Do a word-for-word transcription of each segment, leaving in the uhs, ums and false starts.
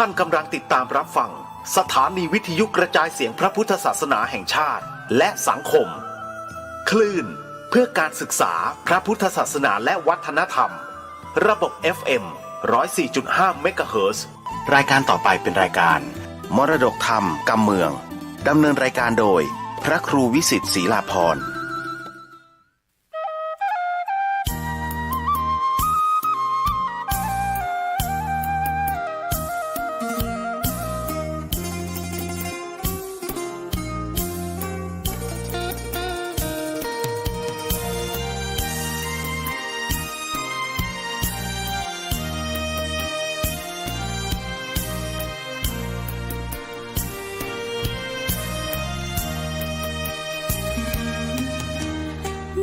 ท่านกำลังติดตามรับฟังสถานีวิทยุกระจายเสียงพระพุทธศาสนาแห่งชาติและสังคม คลื่นเพื่อการศึกษาพระพุทธศาสนาและวัฒนธรรม ระบบ เอฟ เอ็ม ร้อยสี่จุดห้า เมกะเฮิรตซ์ รายการต่อไปเป็นรายการมรดกธรรมกำเมือง ดำเนินรายการโดยพระครูวิสิทธิ์ ศรีลาภรณ์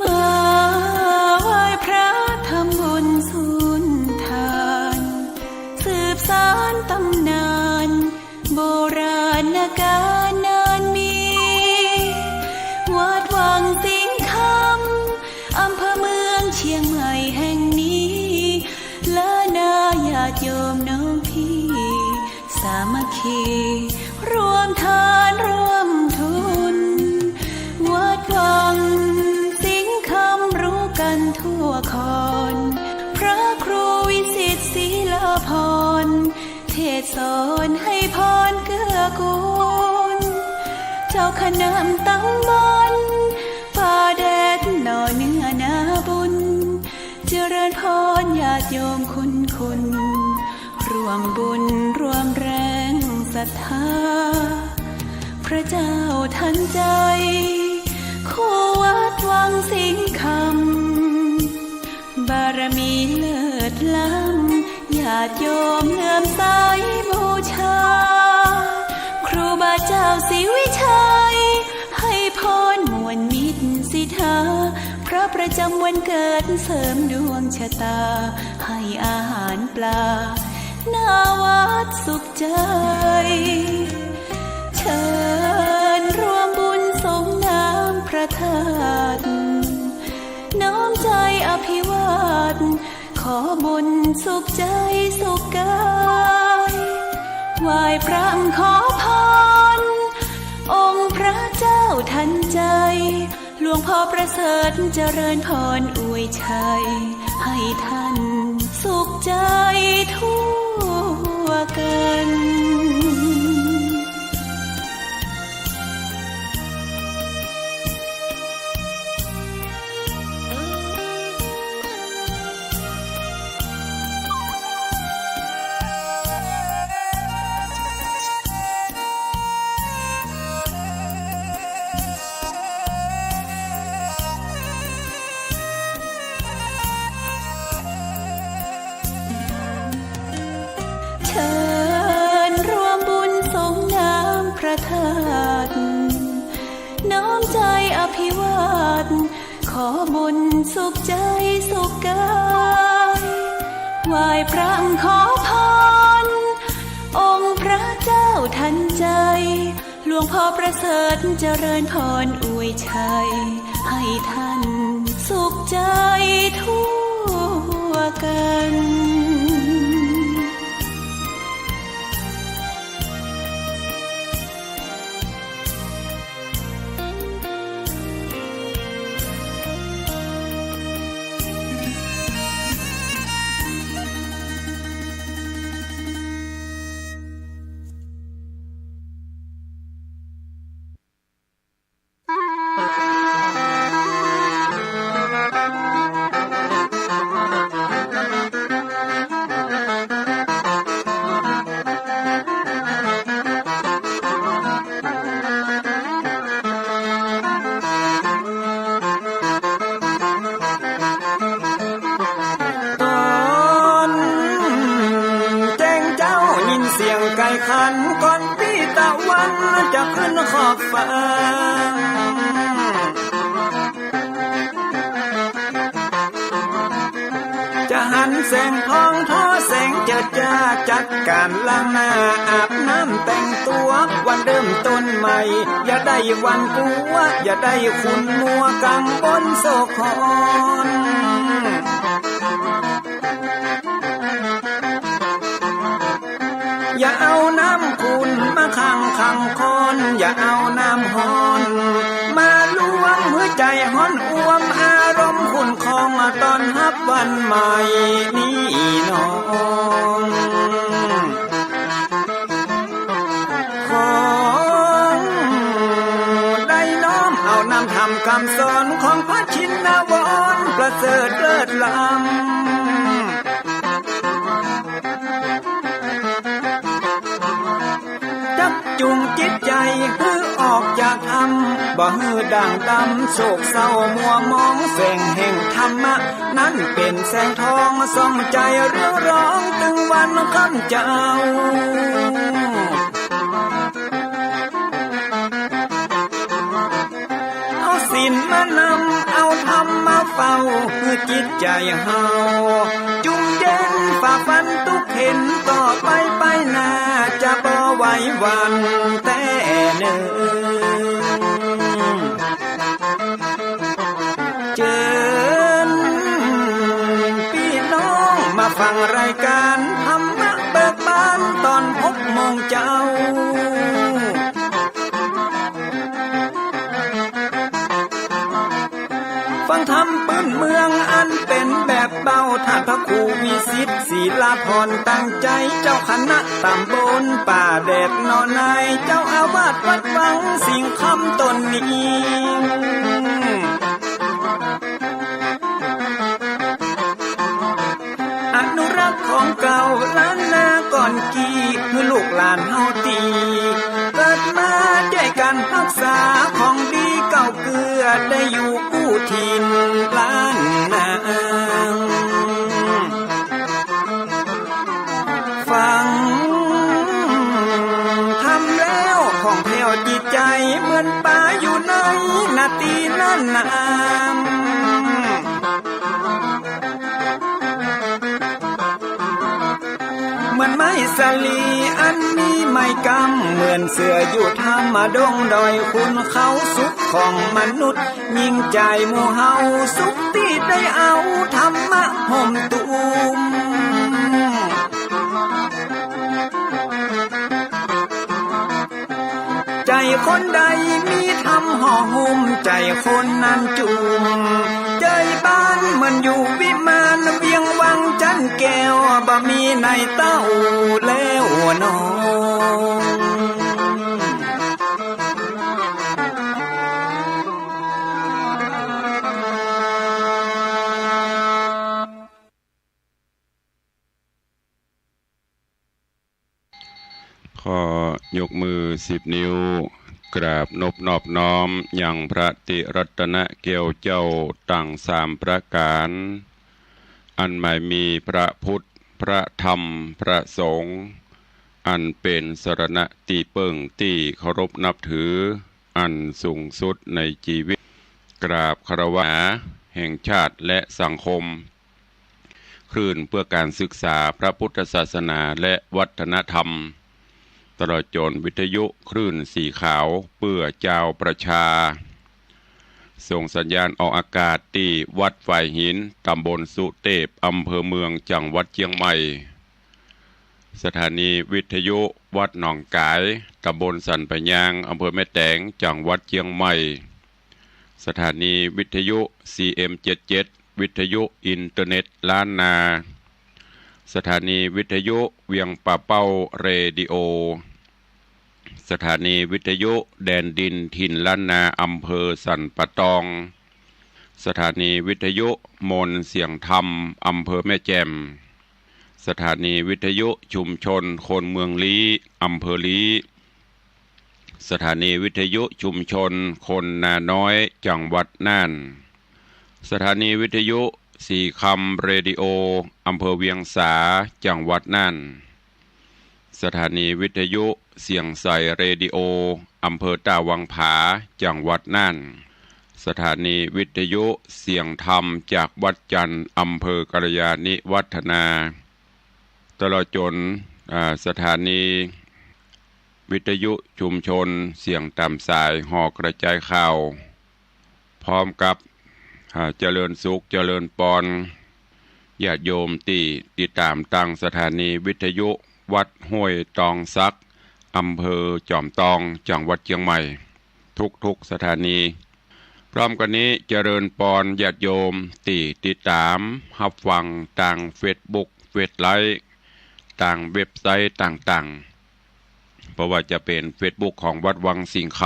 มาไหว้พระทำบุญสุนทาน สืบสานตำนานโบราณกาลนานมี วัดวังสิงห์คำ อำเภอเมืองเชียงใหม่แห่งนี้ และนาญาติโยมน้องพี่ สามัคคีร่วมทานร่วมทุน วัดวังสิงห์คำรู้กันทั่วคอน พระครูวิสิทธิ์ ศรีลาภรณ์ เทศน์สอนให้พรเกื้อกูล เจ้าคณะตำบลป่าแดดหน่อเนื้อนาบุญ เจริญพรญาติโยมคุณคุณ ร่วมบุญร่วมแรงศรัทธา พระเจ้าทันใจ คู่วัดวังสิงห์คำ บารมีเลิศล้ำ ญาติโยมเลื่อมใสบูชา ครูบาเจ้าศรีวิชัย ให้พรม่วนมิตรสิทธา พระประจำวันเกิดเสริมดวงชะตา ให้อาหารปลา หน้าวัดสุขใจ เชิญร่วมบุญสรงน้ำพระธาตุ น้อมใจอภิวาท ขอบุญสุขใจสุขกาย ไหว้พระขอพร องค์พระเจ้าทันใจ หลวงพ่อประเสริฐเจริญพรอวยชัย ให้ท่านสุขใจทั่วกัน เชิญร่วมบุญสรงน้ำพระธาตุ น้อมใจอภิวาท ขอบุญสุขใจสุขกาย ไหว้พระขอพร องค์พระเจ้าทันใจ หลวงพ่อประเสริฐเจริญพรอวยชัย ให้ท่านสุขใจทั่วกันต๋อนแจ้งเจ๊ายินเสียงไก่ขัน ก่อนปี้ตะวันจะขึ้นขอบฟ้า จะหันแสงทองทอแสงเจิดจ้า จัดก๋านล้างหน้าอาบน้ำแต่งตั๋ว วันเริ่มต้นใหม่ อย่าได้หวั่นกลัว อย่าได้ขุ่นมัวกังวลโศกหอน อย่าเอา คนอย่าเอาน้ำฮ้อนมาลวง หื้อใจ๋ฮ้อนอ่วม อารมณ์ขุ่นข้อง ต้อนฮับวันใหม่นี้น้อง ขอได้น้อมเอานำธรรมกำสอนของพระชินวรประเสริฐเลิศล้ำ จักจูงจิตใจ๋หื้อออกจากถ้ำ บ่หื้อด่างดำโศกเศร้ามัวหมอง แสงแห่งธรรมะนั้นเป๋นแสงทอง ส่องใจ๋เรืองรองตึงวันค่ำเจ้า เอาศีลมานำ เอาธรรมมาเฝ้า หื้อจิตใจ๋เฮาจุ่มเย็น ฝ่าฟันตุ๊กเข็ญ ต่อไปไปหน้าจะบ่ไหวหวั่นแต๊เน่อ เจิญปี้น้องมาฟังรายก๋านธรรมะเบิกบานต๋อนหกโมงเจ๊า ฟังธรรมปื้นเมืองอันเป๋นแบบเบา ต้านพระครูวิสิทธิ์ ศิลาพรณ์ ตั้งใจ๋ เจ้าคณะต๋ำบลป่าแดดหนองนาย เจ้าอาวาสวัดวังสิงห์คำต๋นนี้ อนุรักษ์ของเก่าล้านนาก่อนกี้ หื้อลูกหลานเฮาตี้เกิดมา จ้วยกั๋นฮักษาของดีเก่าเกื้อ ได้อยู่กู้ถิ่นล้านนา ฟังธรรมแล้วผ่องแผ้วจิตใจ๋ เหมือนป๋าอยู่ในนาตี้นั้นนา เหมือนไม้สาลีอันมีไม้กำ เหมือนเสืออยู่ถ้ำดงดอยขุนเขา สุขของมนุษย์ยิ่งใจ๋หมู่เฮา สุขตี้ได้เอาธรรมะห่มตุ้ม ใจ๋คนใดมีธรรมห่อหุ้ม ใจ๋คนนั้นจุ่ม ใจ๋บ้านเหมือนอยู่วิมาน เวียงวังจันแก้ว บ่มีในเต้าแล้วน้อง ขอยกมือสิบนิ้ว กราบนบนอบน้อมยังพระติรัตนแก้วเจ้าตังสามประก๋าน อันหมายมีพระพุทธ พระธรรม พระสงฆ์ อันเป๋นสรณะตี้เปิ้งตี้เคารพนับถืออันสูงสุดในจีวิต กราบคารวะแห่งชาติและสังคม คลื่นเพื่อการศึกษาพระพุทธศาสนาและวัฒนธรรม ตลอดจ๋นวิทยุคลื่นสีขาวเพื่อจาวประชา ส่งสัญญาณออกอากาศตี้วัดฝายหิน ต๋ำบลสุเตพ อำเภอเมือง จังหวัดเจียงใหม่ สถานีวิทยุวัดหนองก๋าย ต๋ำบลสันป่ายยาง อำเภอแม่แตง จังหวัดเจียงใหม่ สถานีวิทยุ ซีเอ็มเจ็ดเจ็ด วิทยุอินเทอร์เน็ตล้านนา สถานีวิทยุเวียงป่าเป้าเรดิโอ สถานีวิทยุแดนดินถิ่นล้านนา อำเภอสันป่าตอง สถานีวิทยุมนต์เสียงธรรม อำเภอแม่แจ่ม สถานีวิทยุชุมชนคนเมืองลี้ อำเภอลี้ สถานีวิทยุชุมชนคนนาน้อย จังหวัดน่าน สถานีวิทยุสีคำเรดิโอ อำเภอเวียงสา จังหวัดน่าน สถานีวิทยุเสียงใสเรดิโอ อำเภอต้าวังผา จังหวัดน่าน สถานีวิทยุเสียงธรรมจากวัดจันทร์ อำเภอกัลยาณิวัฒนา ตลอดจ๋น อ่า สถานีวิทยุชุมชนเสียงต๋ามสายหอกระจายข่าว พร้อมกับ อ่า เจริญสุขเจริญปอน ญาติโยมตี้ติดต๋ามตางสถานีวิทยุวัดห้วยตองสัก อำเภอจอมตอง จังหวัดเจียงใหม่ ทุกๆ สถานี พร้อมกั๋นนี้เจริญปอนญาติโยมตี้ติดต๋ามฮับฟังตางเฟซบุ๊ก เฟซไลฟ์ ตางเว็บไซต์ต่างๆ บ่ว่าจะเป๋นเฟซบุ๊กของวัดวังสิงห์ค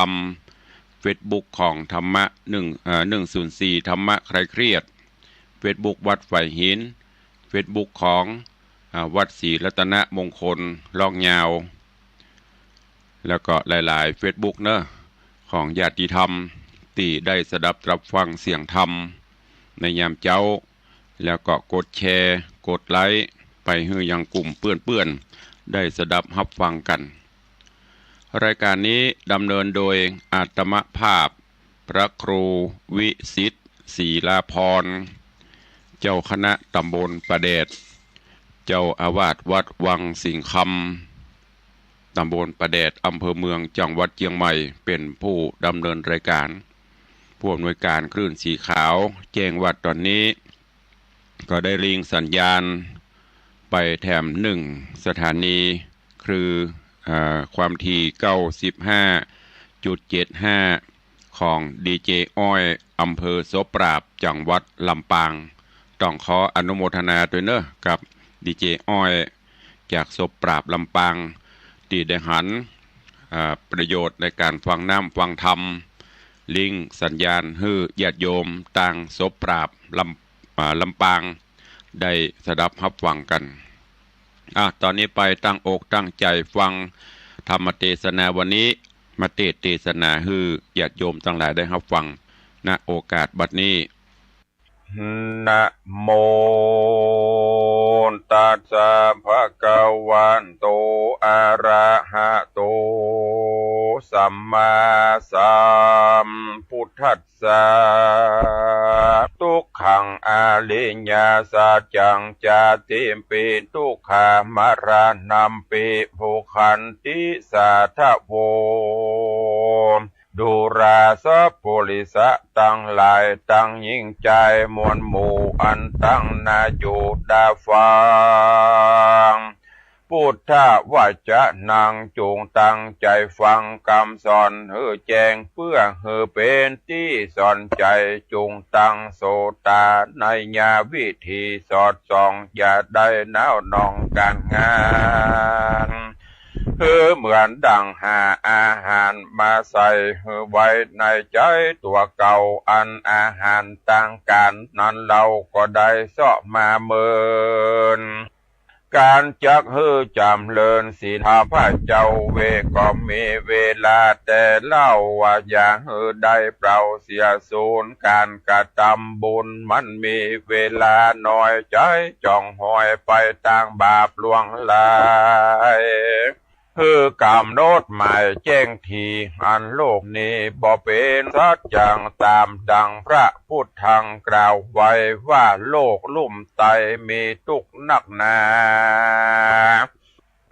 ำ เฟซบุ๊กของธรรมะหนึ่ง เอ่อ หนึ่งศูนย์สี่ ธรรมะคลายเครียด เฟซบุ๊กวัดฝายหิน เฟซบุ๊กของ อ่า วัดศรีรัตนมงคล ลอกยาว แล้วก็หลายๆ เฟซบุ๊กเนาะ ของญาติธรรมตี้ได้สดับตรับฟังเสียงธรรมในยามเจ๊า แล้วก็กดแชร์ กดไลก์ ไปหื้อยังกลุ่มเปื้อนๆ ได้สดับฮับฟังกั๋น รายก๋านนี้ดำเนินโดยอาตมาภาพ พระครูวิสิทธิ์ ศรีลาภรณ์ เจ้าคณะตำบลป่าแดด เจ้าอาวาสวัดวังสิงห์คำ ตำบลป่าแดด อำเภอเมือง จังหวัดเจียงใหม่ เป๋นผู้ดำเนินรายก๋าน ผู้อำนวยก๋านคลื่นสีขาว แจ้งว่าต๋อนนี้ ก็ได้ลิงก์สัญญาณไปแถมหนึ่งสถานี คือ อ่า ความถี่ เก้าสิบห้าจุดเจ็ดห้า ของดีเจอ้อย อำเภอโสปราบ จังหวัดลำปาง ต้องขออนุโมทนาตวยเนาะ กับดีเจอ้อย จากโสปราบ ลำปาง ตี้ได้หัน อ่า ประโยชน์ในก๋านฟังน้ำฟังธรรม ลิงก์สัญญาณหื้อญาติโยมตางโสปราบ ลำ อ่า ลำปาง ได้สดับฮับฟังกั๋น อ่ะ ต๋อนนี้ไปตั้งอกตั้งใจ๋ฟังธรรมเตสนาวันนี้ มาเตสน์เตสนาหื้อญาติโยมตังหลายได้ฮับฟัง ณ โอกาสบัดนี้ นะโมตัสสะ ภะคะวะโต อะระหะโต สัมมาสัมพุทธัสสะ ทุกขัง อริยสัจจัง ชาติปิ ทุกขา มะระณัมปิ โภคันติ สาธะโว ดูราสัปปุริสะตังหลาย ตังญิงจายมวลหมู่ อันตังหน้าอยู่ต๋าฟัง พุทธวจนัง จุ่งตั้งใจ๋ฟังกำสอนหื้อแจ้ง เปื้อหื้อเป๋นตี้สอนใจ๋ จุ่งตั้งโสตาไนยวิธีสอดส่อง อย่าได้หนาวหน่องก๋านงาน หื้อเหมือนดั่งหาอาหารมาใส่หื้อไว้ในใจ๋ตั๋วเก่า อันอาหารตางก๋านนั้นเฮาก็ได้เซาะมาเมิน ก๋านจักหื้อจ๋ำเริญศีล ข้าพเจ้าเวก็มีเวลาแต่เล่าว่า อย่าหื้อได้เปล่าเสียสูญ ก๋านกระตำบุญมันมีเวลาน้อย ใจ๋จ่องหอยไปตางบาปล่วงหลาย หื้อกำหนดหมายแจ้งที อันโลกนี้บ่เป๋นสัจจัง ต๋ามดั่งพระพุทธังกล่าวไว้ว่า โลกลุ่มไตมีตุ๊กข์นักหนา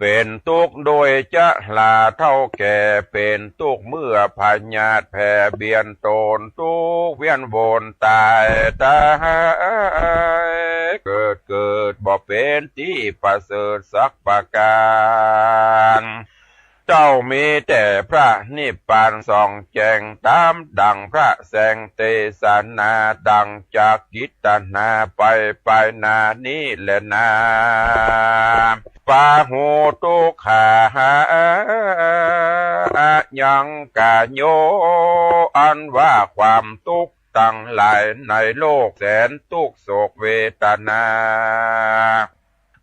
เป๋นตุ๊กข์โดยชราเฒ่าแก่ เป๋นตุ๊กข์เมื่อพยาธิแผ่เบียนตน ตุ๊กข์เวียนวนต๋ายต๋าย เกิดเกิด บ่เป๋นตี้ประเสริฐสักประก๋าน เต้ามีแต่พระนิพพานส่องแจ้ง ต๋ามดั่งพระแสงเตสนา ดั่งจักกิตนาไป ไปหน้านี้แลนา ปาหุตุ๊กขา ยังกะโย อันว่าความตุ๊กข์ตังหลายในโลกแสนตุ๊กข์โศกเวตนา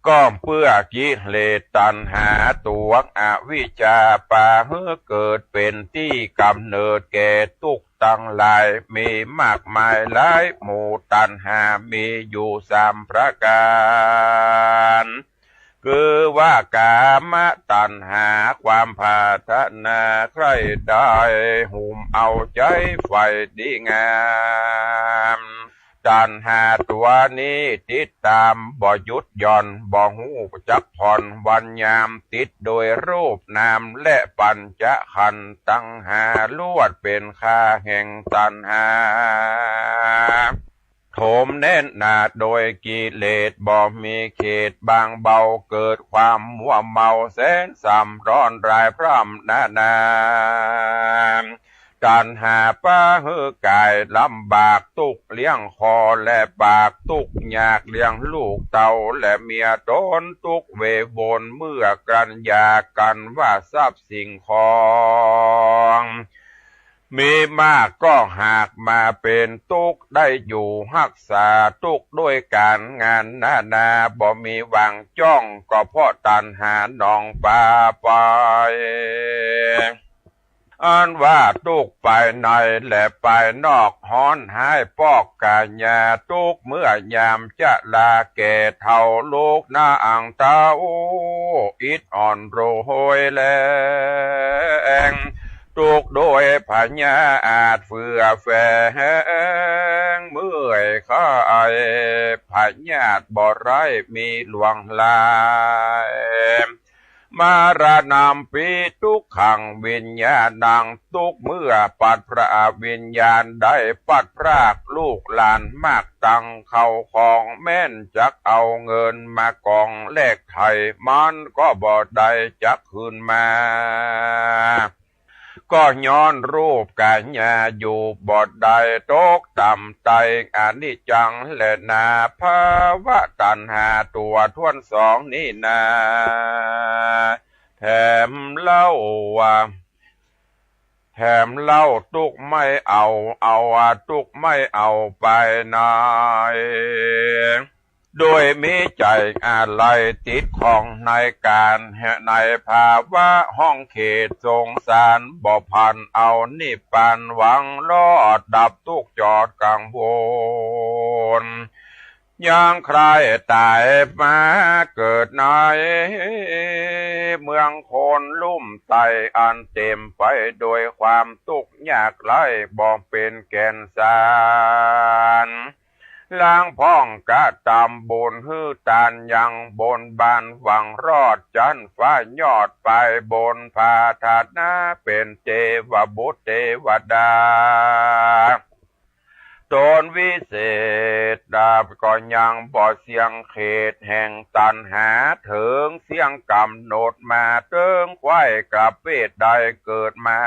ก็เปื้อกิเลสตัณหาตั๋วอวิชชา ปาหื้อเกิดเป๋นตี้ก๋ำเนิดแก่ตุ๊กข์ตังหลาย มีมากมายหลายหมู่ ตัณหามีอยู่สามประก๋าน คือว่ากามตัณหา ความปรารถนาใคร่ได้ หุ้มเอาใจ๋ใฝ่ดีงาม ตัณหาตั๋วนี้ติดต๋ามบ่หยุดหย่อน บ่ฮู้จักผ่อนวันยาม ติดโดยรูปนามและปัญจขันธ์ตังห้า ล้วนเป๋นข้าแห่งตัณหา โถมแน่นหนาโดยกิเลสบ่มีเขตบางเบา เกิดความมัวเมาแสนซ้ำร้อนรายพร่ำนานา ตัณหาปะหื้อกายลำบาก ตุ๊กข์เลี้ยงคอและปาก ตุ๊กข์ยากเลี้ยงลูกเต้าและเมีย ตนตุ๊กข์เววนเมื่อกั๋น หยากกั๋นว่าทรัพย์สิ่งของ มีมากก็หากมาเป๋นตุ๊กข์ ได้อยู่ฮักษาตุ๊กข์ด้วยก๋านงานนานา บ่มีหวังจ้อง ก็เพราะตัณหานองปาไป อันว่าตุ๊กข์ภายในและภายนอก ฮ้อนฮ้ายปอกก๋ายา ตุ๊กข์เมื่อยามจะลาแก่เฒ่า ลูกนางเต้าอิดอ่อนโรยแรง ตุ๊กข์โดยพยาธิเฟื่อแฝง เมื่อยไข้พยาธิบ่ร้ายมีหลวงหลาย มรณัมปิ ทุกขัง วิญญาณัง ตุ๊กข์เมื่อปัดพรากวิญญาณ ได้ปัดพรากลูกหลานมากตัง เข้าของแม่นจักเอาเงินมากองแลกไถ่ มันก็บ่ได้จักคืนมา ก็ย้อนรูปก๋ายาอยู่บ่ได้ ตกต่ำไต้อนิจจังแลนา ภวะตัณหาตั๋วถ้วนสองนี้นา แถมเล่าว่า แถมเล่าตุ๊กข์ไม่เอา เอาตุ๊กข์ไม่เอาไปไหน โดยมีใจ๋อาลัยติดข้องในก๋าน ในภาวะห้องเขตสงสาร บ่ผันเอานิพพานหวังรอดดับตุ๊กข์จอดกังวล ยังใคร่ต๋ายมาเกิดในเมืองคนลุ่มไต้ อันเต๋มไปโดยความตุ๊กข์ยากไร้บ่เป๋นแก่นสาร ลางพ่องกระตำบุญหื้อตานยังบนบานหวังรอดจั๊นฟ้ายอดไปบนผาธาตุนาเป๋นเตวบุตรเตวดา ต๋นวิเศษดาบก็ยังบ่เสี้ยงเขตแห่งตัณหา เถิงเสี้ยงก๋ำหนดมาเถิงใคว่กลับเพศได้เกิดมา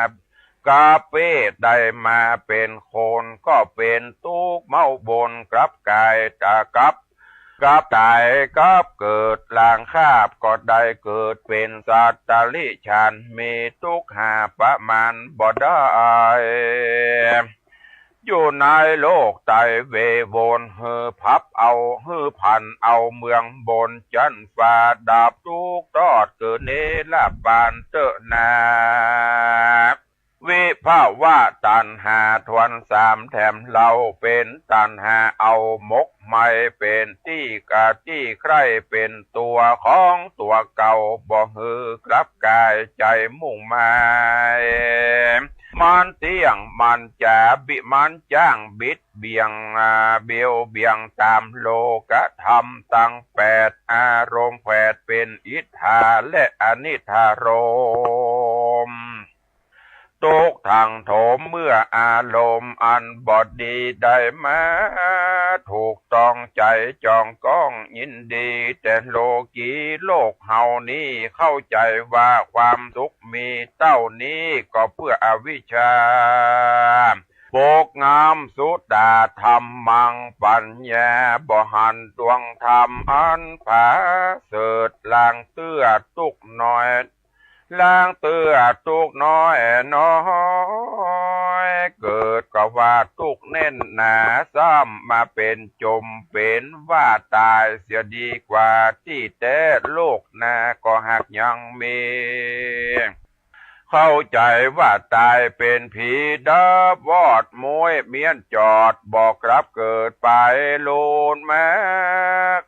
กลับเพศได้มาเป๋นคนก็เป๋นตุ๊กข์เม้าบนกลับก๋ายต๋ายกลับ กลับต๋ายกลับเกิดลางคาบก็ได้เกิดเป๋นสัตว์ติรัจฉาน มีตุ๊กข์หาประมาณบ่ได้ อยู่ในโลกไต้เววน หื้อผับเอา หื้อผันเอาเมืองบนจั๊นฟ้า ดับตุ๊กข์ตอดเกิดเนรปานเต๊อะนา วิภวะตัณหาถ้วนสามแถมเล่า เป๋นตัณหาเอาหมกไหม้ เป๋นตี้กะตี้ใคร่ เป๋นตั๋วของตั๋วเก่า บ่หื้อกลับก๋ายใจ๋มุ่งหมาย มันเตี้ยงมันจ๋าบิ มันจ้างบิดเบี่ยง อ่า เบียวเบี่ยงต๋ามโลกธรรมตังแปด อารมณ์แผดเป๋นอิทธาและอนิทธารมณ์ ตุ๊กข์ทังโถมเมื่ออารมณ์อันบ่ดีได้มา ถูกต้องใจ๋จองก้องยินดี แต่โลกีโลกเฮานี้เข้าใจ๋ว่าความสุขมีเต้านี้ ก็เปื้ออวิชชาปกงำสุตตะธัมมัง ปัญญาบ่หันดวงธรรมอันผาเสริฐ ลางเตื้อตุ๊กข์น้อย ลางเตื้อตุ๊กข์น้อยน้อยเกิด ก็ว่าตุ๊กข์แน่นหนา ซ้ำมาเป๋นจมเป๋นว่าต๋ายเสียดีกว่า ตี้แต๊โลกหน้าก็หากยังมี เข้าใจ๋ว่าต๋ายเป๋นผีดับวอดม้วยเมี้ยนจอด บ่กลับเกิดไปลูนมา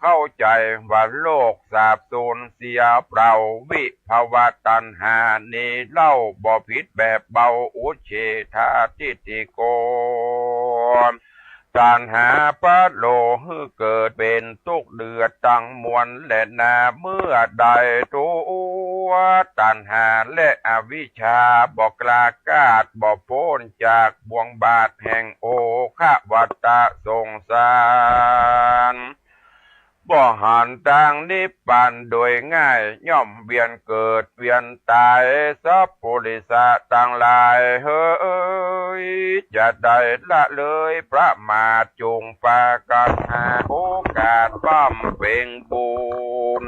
เข้าใจ๋ว่าโลกสาบสูญเสียเปล่า วิภวะตัณหานี้เล่า บ่ผิดแบบเบา อุจเฉททิฏฐิโก ตัณหาพาโลหื้อเกิดเป๋นตุ๊กข์เดือดตังมวลแลนา เมื่อใดตั๋วตัณหาและอวิชชาบ่กล้าก้าด บ่ป๊นจากบ่วงบาตรแห่งโอฆะวัฏฏะสงสาร บ่หันตางนิพพานโดยง่าย ย่อมเวียนเกิดเวียนต๋าย สัปปุริสะตังหลายเหย จะได้ละเลยประมาท จุ่งปากั๋นหาโอกาสบำเพ็งบุญ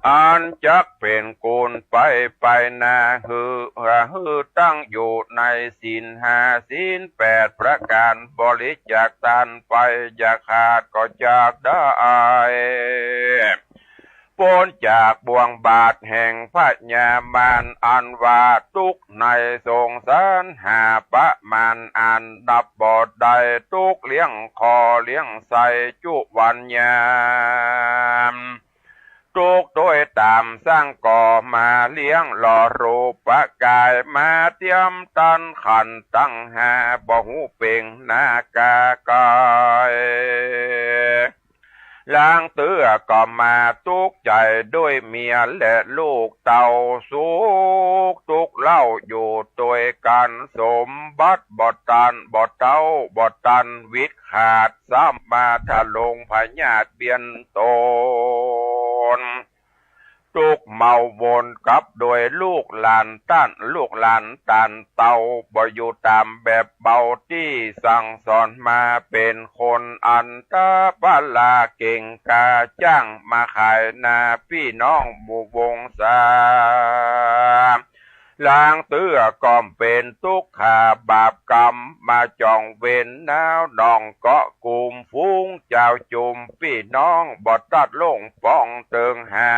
อันจักเป๋นกุญไปไปนา หื้อ หื้อตั้งอยู่ในศีลห้าศีลแปดประก๋าน บริจาคตานไป อย่าขาดก็จักได้ ป๊นจากบ่วงบาตรแห่งพญามาร อันว่าตุ๊กข์ในสงสารหาประมาณ อันนับบ่ได้ ตุ๊กข์เลี้ยงข้อเลี้ยงไส้จุวันยาม ตุ๊กข์โดยต๋ามสร้างก่อมาเลี้ยงหล่อรูปกาย มาเตียมตันขันธ์ตังห้า บ่ฮู้เป๋งหน้ากากาย ลางเตื้อก็มาตุ๊กข์ใจ๋โดยเมียและลูกเต้า สุขตุ๊กข์เล่าอยู่ตวยกั๋น สมบัติบ่ตัน บ่เต้า บ่ตันวิดขาด ซ้ำมาทะลงพยาธิเบียดเบียนตน ตุ๊กข์เมาวนกับโดยลูกหลานต้าน ลูกหลานต้านเต้า บ่อยู่ต๋ามแบบเบาตี้สั่งสอนมา เป๋นคนอันตาปาลาเก่งกล้า จ้างมาขายหน้าปี้น้องหมู่วงศา ลางเตื้อก็เป๋นตุ๊กข์ขาบาปกรรม มาจ่องเวรหนาวหนองเกาะกุม ฝูงจาวจุมปี้น้องบ่ตัดลงป้องเติงหา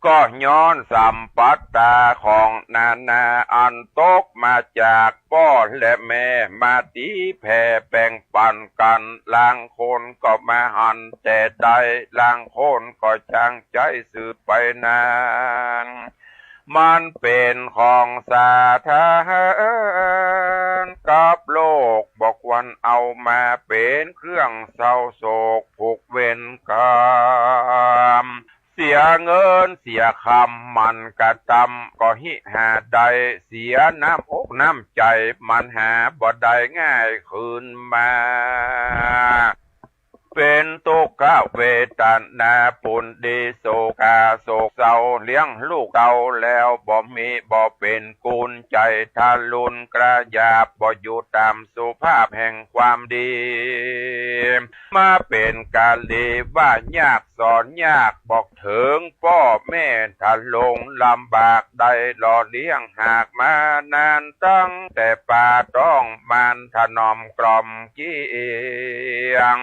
ก็ย้อนสัมปัตตาของนานาอันตกมาจากป้อและแม่ มาตี๋แผ่แบ่งปั๋นกั๋น ลางคนก็มาหันแต่ได้ ลางคนก็จางใจ๊สืบไปนั้น มันเป๋นของสาธารณะกับโลก บ่ควรเอามาเป๋นเครื่องเศร้าโศกผูกเวรกรรม เสียเงินเสียคำมันกระตำ ก็หิหาได้ เสียน้ำอกน้ำใจ๋มันหาบ่ได้ง่ายคืนมา เป๋นตุ๊กขเวทนาปูนดี โศกาโศกเศร้า เลี้ยงลูกเต้าแล้วบ่มี บ่เป๋นกุญใจ๋ทะลุนกระหยาบ บ่อยู่ต๋ามสุภาพแห่งความดี มาเป๋นกาลีว่ายากสอนยาก บอกเถิงป้อแม่ทะลงลำบาก ได้หล่อเลี้ยงหากมานาน ตั้งแต่ปาต๊องมารถนอมกล่อมเกลี้ยง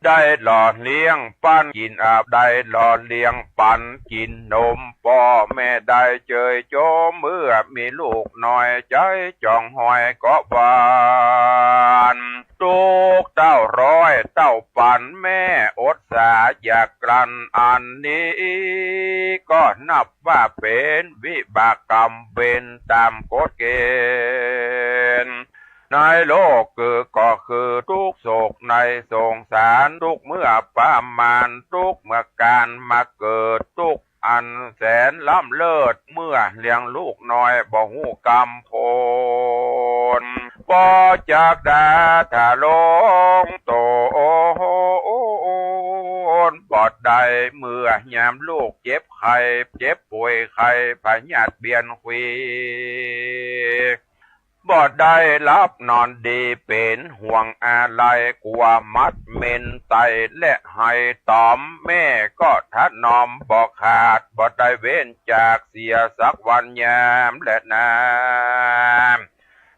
ได้หล่อเลี้ยงปั๋นกิ๋นอาบ ได้หล่อเลี้ยงปั๋นกิ๋นนม ป้อแม่ได้เจยโจม เมื่อมีลูกน้อยใจ๋จ่องหอยก็หวั่น ตุ๊กข์เต้าร้อยเต้าปั๋นแม่อดสาอยากกลั้น อันนี้ก็นับว่าเป๋นวิบากกรรมเวรต๋ามกฎเกณฑ์ ในโลกคือก็คือตุ๊กข์โศกในสงสาร ตุ๊กข์เมื่อประมาณ ตุ๊กข์เมื่อก๋านมาเกิด ตุ๊กข์อันแสนล้ำเลิศ เมื่อเลี้ยงลูกน้อยบ่ฮู้กำโพน ปอจักดาทะลงตนบ่ได้ เมื่อยามลูกเจ็บไข้ เจ็บป่วยไข้พยาธิเบียดเบียน บ่ได้หลับนอนดี เป๋นห่วงอาลัย กั๋วหมัดเม็นไต้และไห้ต๋อม แม่ก็ถนอมบ่ขาด บ่ได้เว้นจากเสียสักวันยามแลนา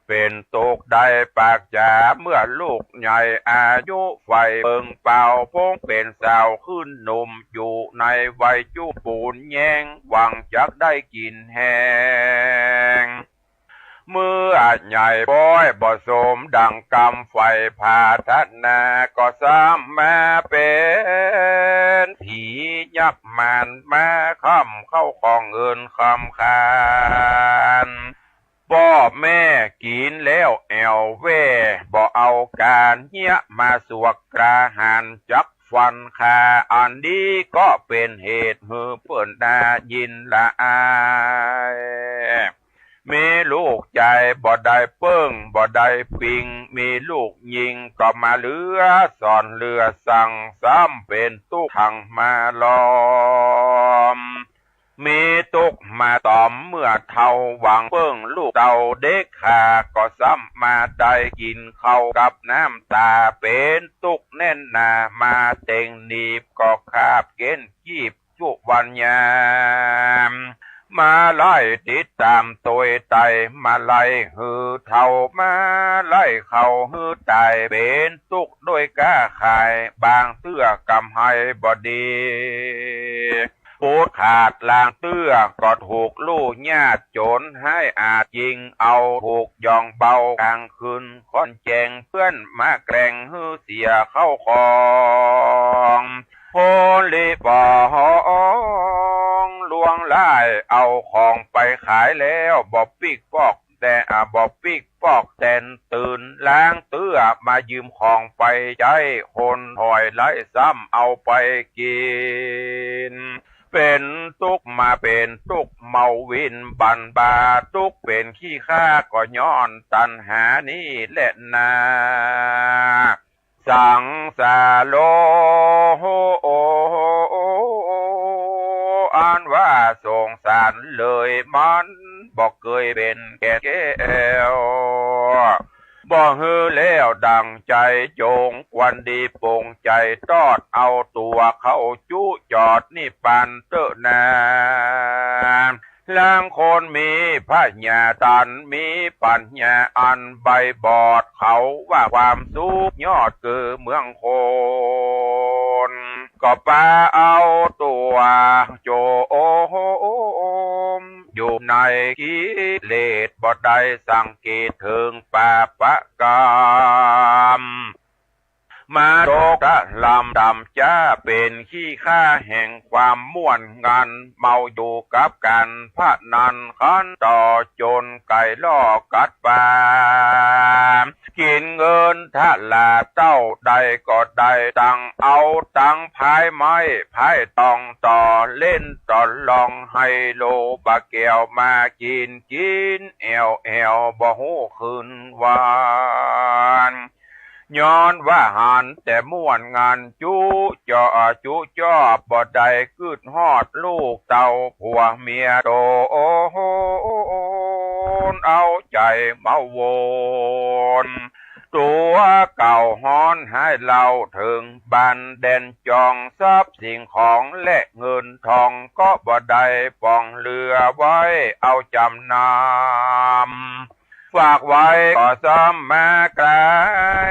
เป๋นตุ๊กข์ได้ปากจ๋า เมื่อลูกใหญ่อายุใฝ่เบิ่งเป่า พงเป๋นสาวขึ้นหนุ่ม อยู่ในวัยจุปูนแย้ง หวังจักได้กิ๋นแฮง เมื่อใหญ่ป๊อยบ่สมดั่งกำใฝ่ผาถนา ก็ซ้ำมาเป๋นผียักษ์มารมาค้ำเข้าของเงินค้ำคาน ป้อแม่กิ๋นแล้วแอ่วแว่ บ่เอาก๋านเฮี้ยมาสวกกล้าหาญจักฟันฆ่า อันนี้ก็เป๋นเหตุหื้อเปิ้นน่ายินละอาย มีลูกจายบ่ได้เปิ้งบ่ได้ปิง มีลูกญิงก็มาเหลือสอนเหลือสั่ง ซ้ำเป๋นตุ๊กข์ตังมาล้อม มีตุ๊กข์มาต๋อมเมื่อเฒ่า หวังเปิ้งลูกเต้าเด็กขา ก็ซ้ำมาได้กิ๋นข้าวกับน้ำต๋า เป๋นตุ๊กข์แน่นหนา มาเต็งหนีบก็ขาบเก๊นกีบจุวันยาม มาไล่ติดต๋ามตวยไต มาไล่หื้อเฒ่า มาไล่เข้าหื้อต๋าย เป๋นตุ๊กข์ด้วยก๊าขาย บางเตื้อกำไฮบ่ดี ปูดขาดลางเตื้อก็ถูกลู่ญาติโจ๋รฮ้ายอาจยิงเอา ถูกย่องเบากลางคืนค่อนแจ้ง เปื้อนมาแกล้งหื้อเสียเข้าของ คนลีปองลวงลาย เอาของไปขายแล้วบ่ปิ๊กปอก แต่ อ่า บ่ปิ๊กปอกแตนตื่น ลางเตื้อมายืมของไปใจ๊ คนถอยไล่ซ้ำเอาไปกิ๋น เป๋นตุ๊กข์มาเป๋นตุ๊กข์เมาวินบันบา ตุ๊กข์เป๋นขี้ข้าก็ย้อนตัณหานี้แหละนา สังสารโล อันว่าสงสารเลยมันบ่เกยเป๋นแก่นแก้ว บ่หื้อแล้วดั่งใจ๋จง ควรดีปรงใจ๋ตอดเอาตั๋วเข้าจุจอดนิพพานเต๊อะนา ลางคนมีผญาต๋ามีปั๋ญญาอันใบบอด เขาว่าความสุขยอดคือเมืองคน ก็ปาเอาตั๋วโจมอยู่ในกิเลส บ่ได้สังเกตเถิงปาปะกรรม มาตกตะลำต่ำจ๊า เป๋นขี้ข้าแห่งความม่วนงัน เมาอยู่กับก๋านพนันขันต่อ จ๋นไก่ล่อกัดป๋า กิ๋นเงินทะลาเต้า ได้ก็ได้ตังค์ เอาตังค์พายไม้พายตองต่อ เล่นต่อลองไฮโล ปาแก้วมากิ๋น กิ๋นแอ่วแอ่วบ่ฮู้คืนวัน ย้อนว่าหันแต่ม่วนงันจุจอจุจอบ บ่ได้กึ๊ดฮอดลูกเต้าผัวเมียโตน เอาใจ๋มาวน ตั๋วเก่าฮ้อนฮ้ายเล่าเถิงบ้านแดนจอง ทรัพย์สิ่งของและเงินทองก็บ่ได้ป๋องเหลือไว้ เอาจ๋ำนำ ฝากไว้ก็ซ้ำมากลา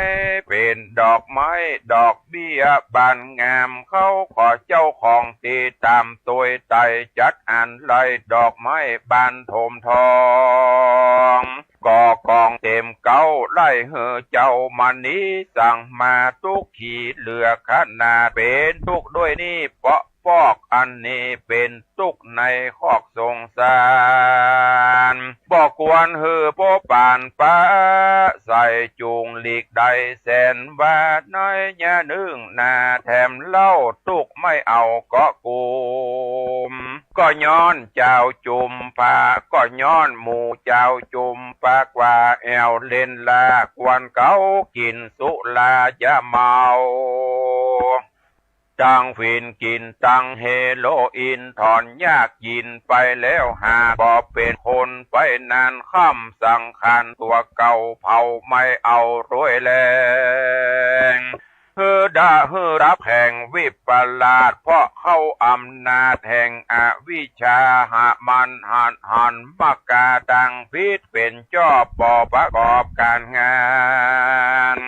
ยเป๋นดอกไม้ดอกเบี้ยบานงาม เขาขอเจ้าของตี้ต๋ามตวยไต่ จัดอันไล่ดอกไม้บานโถมทอง ก่อกองเต๋มเก๊าไล่หื้อเจ้ามณี สั่งมาตุ๊กข์ขีเหลือขนาด เป๋นตุ๊กข์ด้วยนี่เปาะ ปอกอันนี้เป๋นตุ๊กข์ในคอกสงสาร บ่ควรหื้อโป๊ปานปะใส่ จุ่งหลีกได้แสนว่า ในยะนึ่งนาแถมเล่า ตุ๊กข์ไม่เอาเกาะกุม ก็ย้อนจาวจุมพะ ก็ย้อนหมู่จาวจุมปะ กว่าแอ่วเล่นลากวนเก๊า กิ๋นสุรายาเมา ตังฝิ่นกิ๋นตังเฮโรอีน ถอนยากกิ๋นไปแล้วหาก บ่เป๋นคนไปนานค่ำ สังขารตั๋วเก่าเผาไม่เอาตวยแลง หื้อดะหื้อดับแห่งวิปลาส เพราะเข้าอำนาจแห่งอวิชชา หามันหันหันมากาตังผิดเป๋นจอบ บ่ประกอบก๋านงาน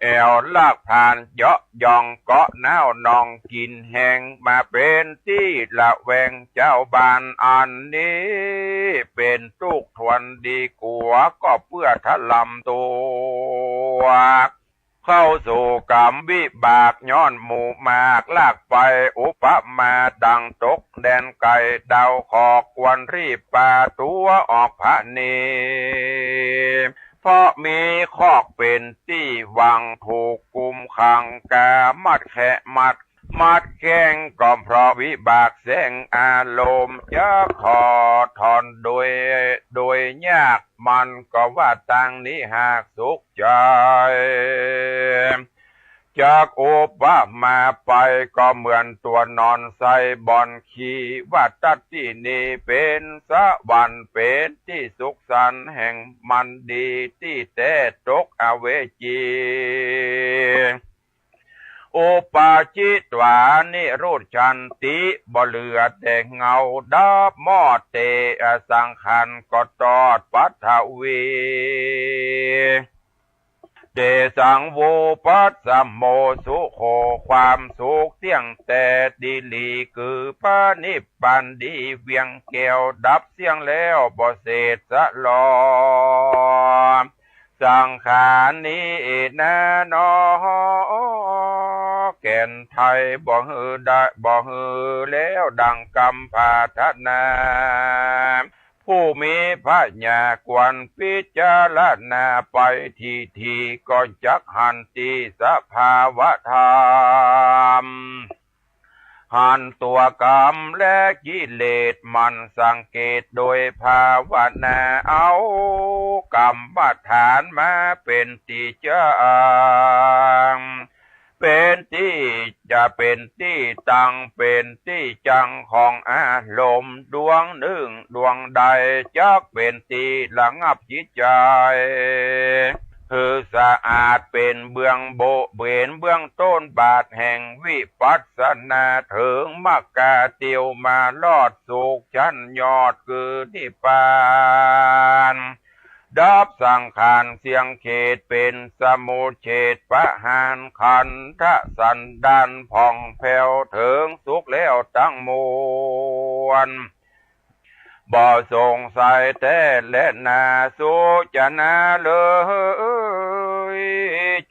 แอ่วลากผลาญเยาะยองเกาะน้าวหนองกิ๋นแฮง มาเป๋นตี้ระแวงจาวบ้าน อันนี้เป๋นตุ๊กข์ทวนดีกั๋ว ก็เปื้อทะลำตั๋ว เข้าสู่ก๋รรมวิบาก ย้อนหมู่มากลากไป อุปมาดังตกแดนไกล ดาวขอกควรรีบปาตั๋วออกผะเน เพราะมีคอกเป๋นตี้หว่าง ถูกกุมขัง ก๋ามัดแคะมัด มัดแข้ง ก็เพราะวิบากแสงอารมณ์ จะขอถอนโดย โดยยาก มันก็ว่าตางนี้หากสุขใจ๋ จักอุปมาไป ก็เหมือนตั๋วนอนใส่บ่อนขี้ ว่าตั๊ดตี้นี้เป๋นสวรรค์ เป๋นตี้สุขสันต์ แห่งมันดีตี้แต๊ ตกอเวจี อุปาจิตวานิรุชชันติ บ่เหลือแต่เงา ดับมอดเต อสังขารก็ตอดปัทวี เตสัง วุปัสสโม สุโข ความสุขเตี้ยงแต๊ดีหลี คือพระนิพพานดีเวียงแก้ว ดับเสี้ยงแล้วบ่เศษสะหลอ สังขารนี้นาหนอ แก่นไท้บ่หื้อได้ บ่หื้อแล้วดังกำปรารถนา ผู้มีปัญญาควรพิจารณาไปทีที ก็จักหันตี้สภาวะธรรม หันตั๋วกรรมและกิเลส หมั่นสังเกตโดยภาวนา เอากรรมฐานมาเป๋นตี้จั้ง เป๋นตี้จะเป๋นตี้ตั้ง เป๋นตี้จั้งของอารมณ์ ดวงนึ่งดวงใด จักเป๋นตี้ระงับจิตใจ๋ หื้อสะอาดเป๋นเบื้องโบะ เป๋นเบื้องต้นบาทแห่งวิปัสสนา เถิงมรรคาเตียวมารอดสุขชั้นยอดคือนิพพาน ดับสังขารเสี้ยงเขต เป๋นสมุจเฉทประหารขันธสันดานผ่องแผ้ว เถิงสุขแล้วตังมวล บ่สงสัยแต๊แลนา สุจนาเลย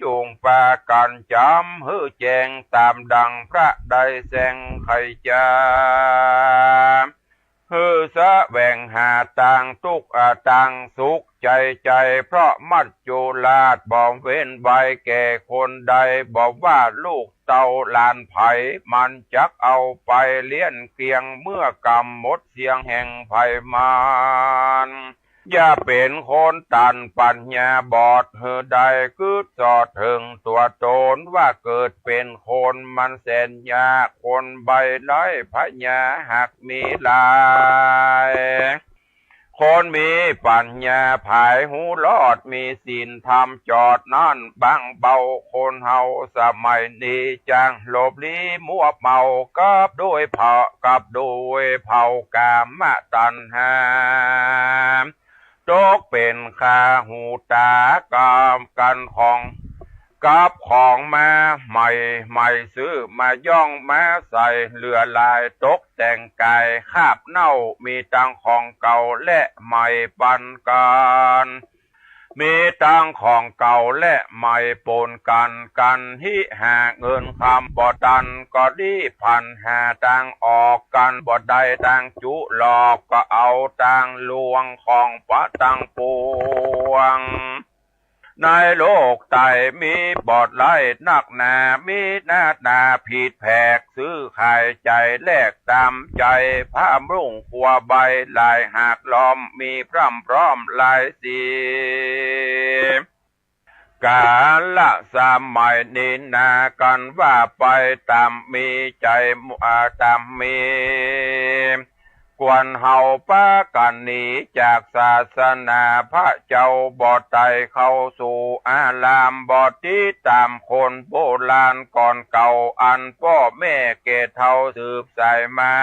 จุ่งปากั๋นจ๋ำหื้อแจ้ง ต๋ามดังพระได้แสดงไขจ๋า หื้อแสวงหาตางตุ๊กข์ อา ตางสุขใจ๋ใจ๋ เพราะมัจจุราชบ่เว้นไว้แก่คนใด บ่ว่าลูกเต้าหลานใผ มันจักเอาไปเลี้ยงเกลี้ยง เมื่อกำหมดเสี้ยงแห่งภัยมาร อย่าเป๋นคนตันปัญญาบอด หื้อได้กึ๊ดสอดเถิงตั๋วต๋น ว่าเกิดเป๋นคนมันแสนยาก คนใบ้ไร้ปัญญาหากมีหลาย คนมีปัญญาผายฮู้รอด มีศีลธรรมจอดนั้นบางเบา คนเฮาสมัยนี้จักหลบลี้มัวเมา กับด้วยเผา กับด้วยเผากามตัณหา ตกเป๋นคาหูต๋ากับกั๋นของ กับของมาใหม่ใหม่ ซื้อมาย้องมาใส่ เหลือหลายตกแต่งก๋ายคาบเน่า มีตังของเก่าและใหม่ปันกั๋น มีตังของเก่าและใหม่ป๋นกั๋น กั๋นฮิหาเงินคำบ่ตัน ก็รีบพลันหาตางออก กั๋นบ่ได้ตางจุหลอก ก็เอาตางลวงของปะตังปวง ในโลกไต้มีบ่หลายนักหนา มีหน้าต๋าผิดแผก ซื้อขายใจ๋แลกต๋ามใจ๋ ผ้ามุ่งครัวใบหลายหากล้อม มีพร่ำพร้อมหลายสี ก๋าละสมัยนี้นา กั๋นว่าไปต๋ามมีใจ๋ อ่า ต๋ามมี ควรเฮาปากั๋นหนีจากศาสนา พระเจ้าบ่ไต้เข้าสู่อาราม บ่ติดต๋ามคนโบราณก่อนเก่า อันป้อแม่แก่เฒ่าสืบสายมา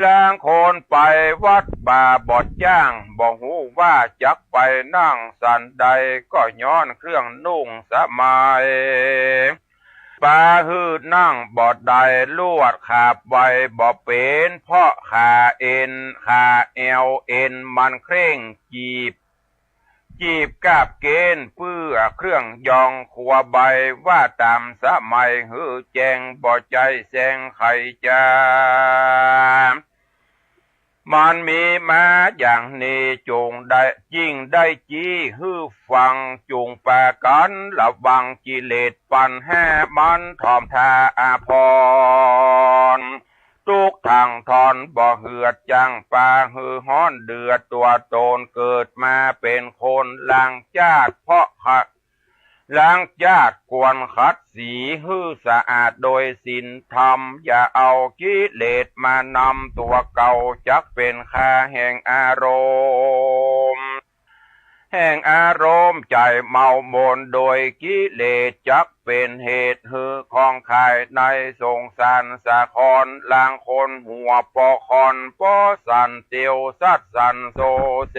ลางคนไปวัดบ่าบ่จ้าง บ่ฮู้ว่าจักไปนั่งสันใด ก็ย้อนเครื่องนุ่งสมัย ปาหื้อนั่งบ่ได้ ลวดขาบไวบ่เป๋น เพราะขาเอ็น ขาแอวเอ็นมันเคร่งจีบ จีบกาบเก๋นเปื้อเครื่องยองขัวใบ ว่าต๋ามสมัยหื้อแจ้ง บ่ใจ้แซงใค่จ๋า มันมีมาอย่างนี้ จุ่งได้ จิ่งได้จี้หื้อฟัง จุ่งปากั๋นระวังกิเลสปัญหา มันถ่อมท่าอาภรณ์ ตุ๊กข์ทั้งทอน บ่เหือดจั้งปาหื้อฮ้อนเดือดตั๋วต๋น เกิดมาเป๋นคนล้างจาติ เพราะขะ ล้างจาติควรขัดสีหื้อสะอาดโดยศีลธรรม อย่าเอากิเลสมานำตั๋วเก่า จักเป๋นค่าแห่งอารมณ์ แห่งอารมณ์ใจ๋เมามนโดยกิเลส จักเป๋นเหตุหื้อของขายในสงสารสาคร ลางคนหัวปอคอนปอสั่นเตียวสัดสั่นโซเซ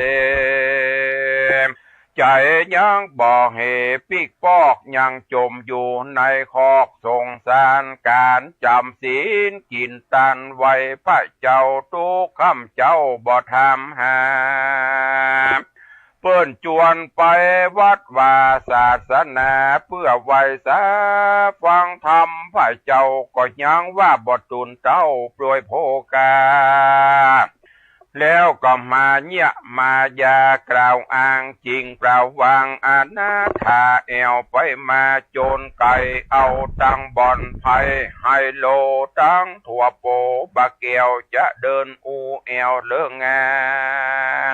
ใจ๋ยังบ่เหปิ๊กปอก ยังจ๋มอยู่ในคอกสงสาร ก๋านจ๋ำศีลกิ๋นตันไหว้พระเจ้า ตุ๊กค่ำเจ๊าบ่ถามหา เปิ้นจวนไปวัดวาศาสนา เปื้อไหว้สาฟังธรรม พระเจ้าก็ยังว่าบ่ตู๋นเต้าโปรยโภคา แล้วก็มาเยียะมายากล่าวอ้างจิ่งเปล่าวางอนาถา แอ่วไปมาจ๋นไก๋ เอาตังบ่อนไพ่ไฮโล ตังถั่วโปบะแก้ว จะเดินอู้แอ่วเลิกงา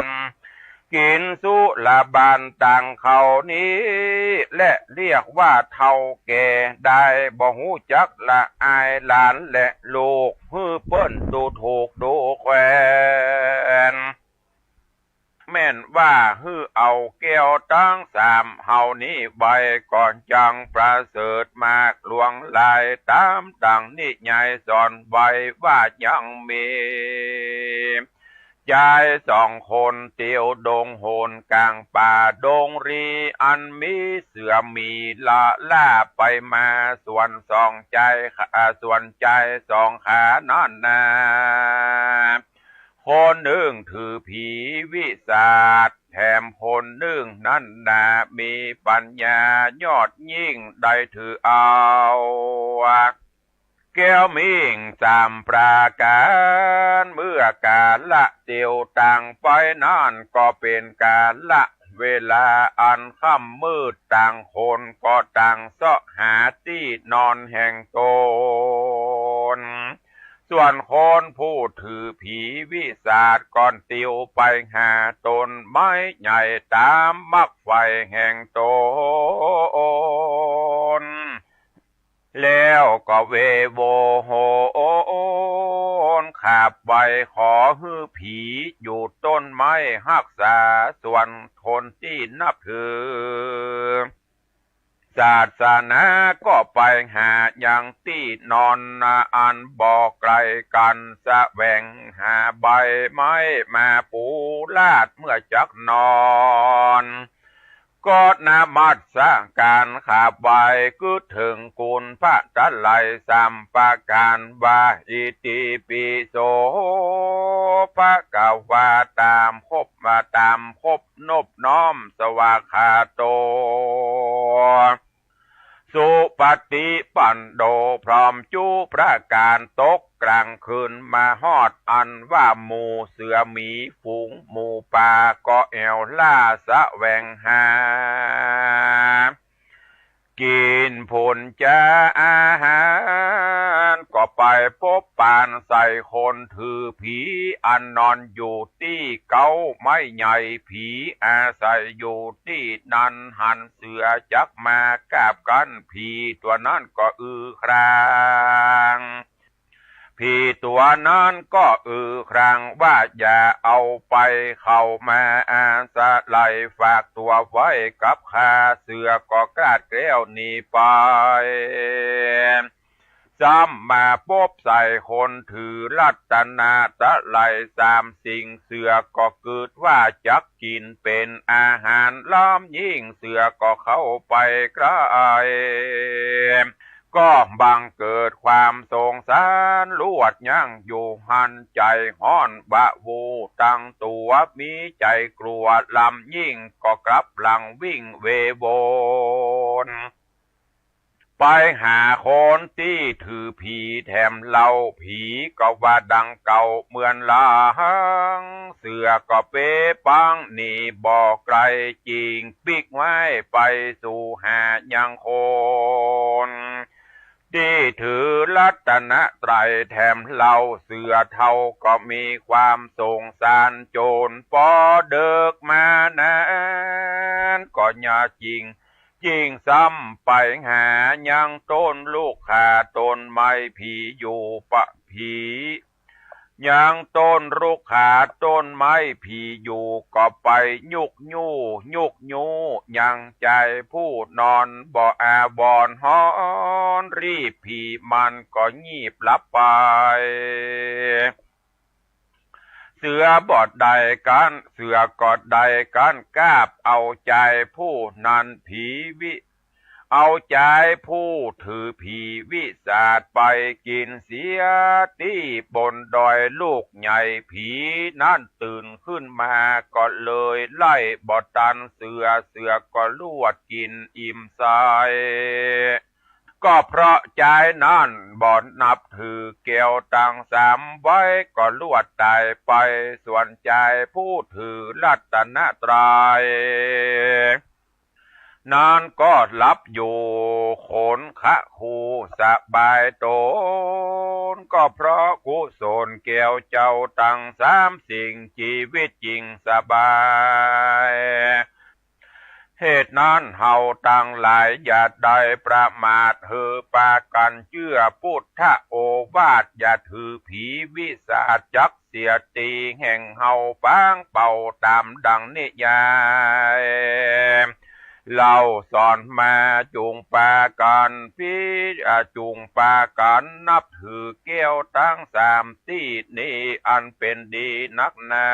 น กิ๋นสุราบานตังเขานี้แหละ เรียกว่าเฒ่าแก่ ได้บ่ฮู้จักละอายหลานและลูก หื้อเปิ้นดูถูกดูแควน แม่นว่าหื้อเอาแก้วตังสามเฮานี้ไว้ ก่อนจั่งประเสริฐมากหลวงหลาย ต๋ามดั่งนิยายสอนไว้ว่ายังมี จายสองคนเตียวดงโหนก๋างป่าดงรี อันมีเสือหมีละล่าไปมา ส่วนสองจาย อ่า ส่วนจายสองขานั้นนา คนนึ่งถือผีวิสาท แถมคนนึ่งนั้นนา มีปัญญายอดยิ่ง ได้ถือเอา แก้วมิ่งสามประก๋าน เมื่อกาละเตียวต่างไปนั้น ก็เป๋นกาละเวลาอันค่ำมืด ต่างคนก็ต่างเซาะหาตี้นอนแห่งต๋น ส่วนคนผู้ถือผีวิสาทก็เตียวไปหาต้นไม้ใหญ่ต๋ามมักใฝ่แห่งต๋น แล้วก็เวโวโหนขาบไหว้ขอหื้อผีอยู่ต้นไม้ฮักษา ส่วนคนตี้นับถือศาสนาก็ไปหายังตี้นอนนาอันบ่ไก๋กั๋น แสวงหาใบไม้มาปูลาดเมื่อจักนอน ก็นมัสก๋านขาบไหว้ กึ๊ดเถิงคุณพระตะไลยสามประก๋านว่า อิติปิโสภะคะวา ต๋ามครบ มาต๋ามครบนบน้อมสวากขาโต สุปฏิปันโน พร้อมจุประก๋าน ตกก๋างคืนมาฮอดอันว่าหมู่เสือหมีฝูงหมูป่า ก็แอ่วล่าแสวงหา กิ๋นผลจาอาหาร ก็ไปปบปานใส่คนถือผีอันนอนอยู่ตี้เก๊าไม้ใหญ่ ผีอาศัยอยู่ตี้นั้น หันเสือจักมากาบกั๋น ผีตั๋วนั้นก็อือคราง ผีตั๋วนั้นก็อือครางว่า อย่าเอาไป เข้ามาอาศัยฝากตั๋วไว้กับข้า เสือก็กราดแกล้วหนีไป ซ้ำมาปบใส่คนถือรัตนตะไลยสามสิ่ง เสือก็กึ๊ดว่าจักกิ๋นเป๋นอาหาร ล้ำยิ่งเสือก็เข้าไปใก้ ก็บังเกิดความสงสารลวดยั้งอยู่หั้น ใจ๋ฮ้อนวาวุ่นตังตั๋ว มีใจ๋กลัวลำยิ่ง ก็กลับหลังวิ่งเวโวน ไปหาคนตี้ถือผีแถมเล่า ผีก็ว่าดังเก่าเหมือนหลัง เสือก็เป๋ปังหนีบ่ไกล จิ่งปิ๊กไว้ไปสู่หายังคน ตี้ถือรัตนตรัยแถมเล่า เสือเฒ่าก็มีความสงสารโจร ปอเดิกมานั้นก็อย่าจิ่ง จิ่งซ้ำไปหายังต้นลูกขาต้นไม้ผีอยู่ปะผี ยังต้นลูกขาต้นไม้ผีอยู่ ก็ไปยุกยู้ ยุกยู้ยังจายผู้นอนบ่อาวรณ์ฮ้อน รีบผีมันก็งีบหลับไป เสือบ่ได้กั๋น เสือก็ได้กั๋นกาบเอาจายผู้นั้นผีวิ เอาจายผู้ถือผีวิสาทไปกิ๋นเสียตี้บนดอยลูกใหญ่ ผีนั้นตื่นขึ้นมาก็เลยไล่บ่ตันเสือ เสือก็ลวดกิ๋นอิ่มใส ก็เพราะจายนั้นบ่นับถือแก้วตังสามไว้ ก็ลวดต๋ายไป ส่วนจายผู้ถือรัตนตรัย นั้นก็หลับอยู่ขนคะคูสบายต๋น ก็เพราะกุศลแก้วเจ้าตังสามสิ่ง จีวิตจิ่งสบาย เหตุนั้นเฮาตังหลายอย่าได้ประมาท หื้อปากั๋นเจื้อปุทธโอวาท อย่าถือผีวิสาทจัก เสียตี้แห่งเฮาปางเป่าต๋ามดังนิยาย เล่าสอนมา จุ่งปากั๋นพิ อ่า จุ่งปากั๋นนับถือแก้วตังสามตี้นี้ อันเป๋นดีนักหนา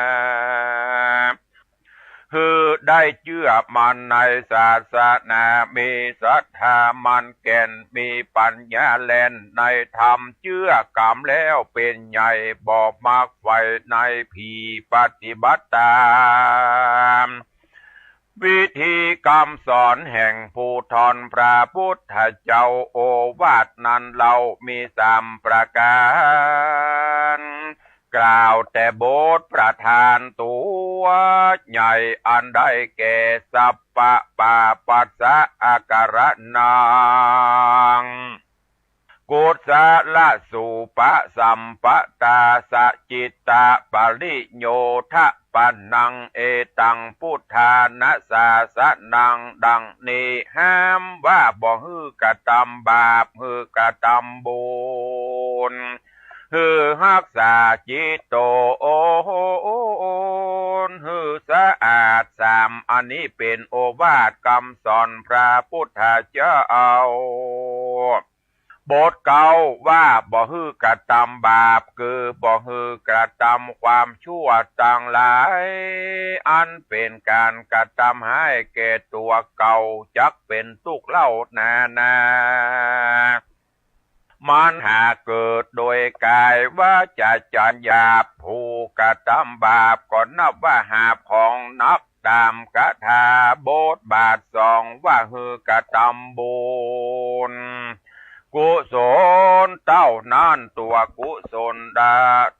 หื้อได้เจื้อมั่นในศาสนา มีศรัทธามั่นแก่น มีปั๋ญญาแล่นในธรรม เจื้อกำแล้วเป๋นใหญ่ บ่มักใฝ่ในผี ปฏิบัติต๋ามวิธีกำสอนแห่งผู้ต้นพระปุทธเจ้า โอวาทนั้นเล่ามีสามประก๋าน กล่าวแต่บทประธานตั๋วใหญ่ อันได้แก่ สัพพะปาปัสสะอาการะนัง กุศลสูปะสัมปะตา สะจิตตะปะริโยทะปะนัง เอตังพุทธานะสาสะนัง ดังนี้ห้ามว่าบ่หื้อกระตำบาป หื้อกระตำบุญ หื้อฮักษาจิตโต หื้อสะอาด สามอันนี้เป๋นโอวาทกำสอนพระปุทธเจ้า บทเก้าว่าบ่หื้อกระตำบาป คือบ่หื้อกระตำความชั่วตังหลาย อันเป๋นก๋านกระตำฮ้ายแก่ตั๋วเก่า จักเป๋นตุ๊กข์เล่านานา มันหากเกิดโดยก๋ายวาจ๋าใจ๋หยาบ ผู้กระตำบาปก็นับว่าหาบของหนัก ต๋ามกถาบทบาทสองว่าหื้อกระตำบุญ กุศลเต้านั้น ตั๋วกุศลได้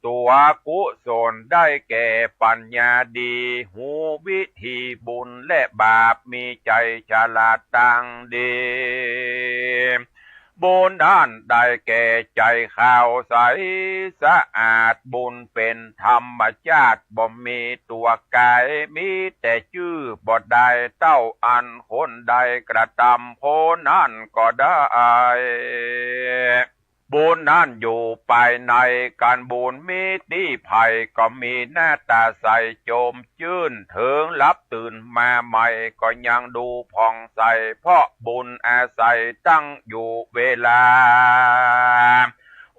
ตั๋วกุศลได้แก่ปั๋ญญาดี ฮู้วิธีบุญและบาป มีใจ๋ฉลาดตังดี บุญนั้นได้แก่ใจ๋ขาวใสสะอาด บุญเป๋นธรรมชาติ บ่มีตั๋วก๋าย มีแต่จื้อ บ่ได้เต้าอันคนใดกระตำ คนนั้นก็ได้บุญนั้นอยู่ภายใน ก๋านบุญมีตี้ใผก็มีหน้าต๋าใสโจมจื้น เถิงหลับตื่นมาใหม่ก็ยังดูผ่องใส เพราะบุญอาศัยตั้งอยู่เวลา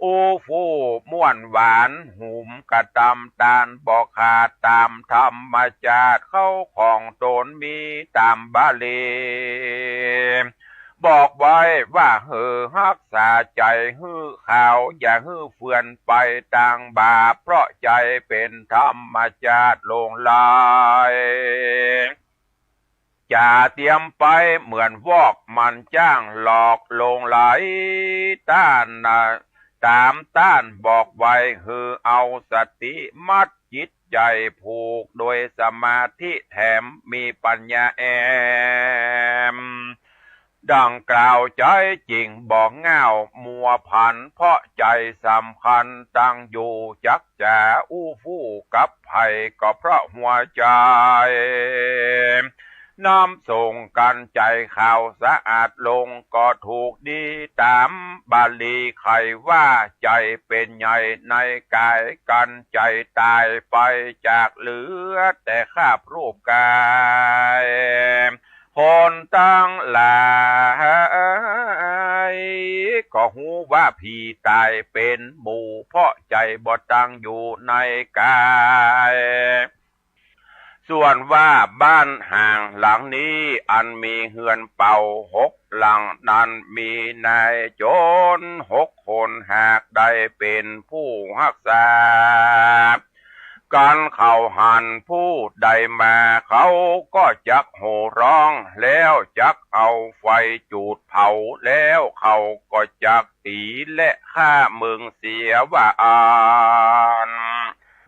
อู้ฟู่ม่วนหวาน หุมกระตำตานบ่ขาด ต๋ามธรรมชาติเข้าของต๋นมีต๋ามบาลี บอกไว้ว่าหื้อฮักษาใจ๋หื้อขาว อย่าหื้อเฟือนไปตางบาป เพราะใจ๋เป๋นธรรมจาติหลงไหล จ๋าเตียมไปเหมือนวอก มันจ้างหลอกหลงไหล ต้านนะ ต๋ามต้านบอกไว้ หื้อเอาสติมัดจิตใจ๋ ผูกโดยสมาธิแถม มีปัญญาแอม ดังกล่าวใจ๊จิ่งบ่ง่าวมัวผัน เพราะใจ๋สำคัญตังอยู่ จักจ๋าอู้ฟู่กับใผก็เพราะหัวใจ๋ นำส่งกั๋นใจ๋ขาวสะอาดลง ก็ถูกดีต๋ามบาลีไขว่า ใจ๋เป๋นใหญ่ในก๋าย กั๋นใจ๋ต๋ายไปจากเหลือแต่คราบรูปก๋าย คนตังหลายก็ฮู้ว่าผีต๋ายเป๋นหมู่ เพราะใจ๋บ่ตั้งอยู่ในก๋าย ส่วนว่าบ้านห้างหลังนี้ อันมีเฮือนเป่าหกหลังนั้น มีนายโจ๋รหกคน หากได้เป๋นผู้ฮักษา กั๋นเขาหันผู้ใดมา เขาก็จักโห่ฮ้อง แล้วจักเอาไฟจูดเผา แล้วเขาก็จักตี๋และฆ่ามึงเสียว่าอั้น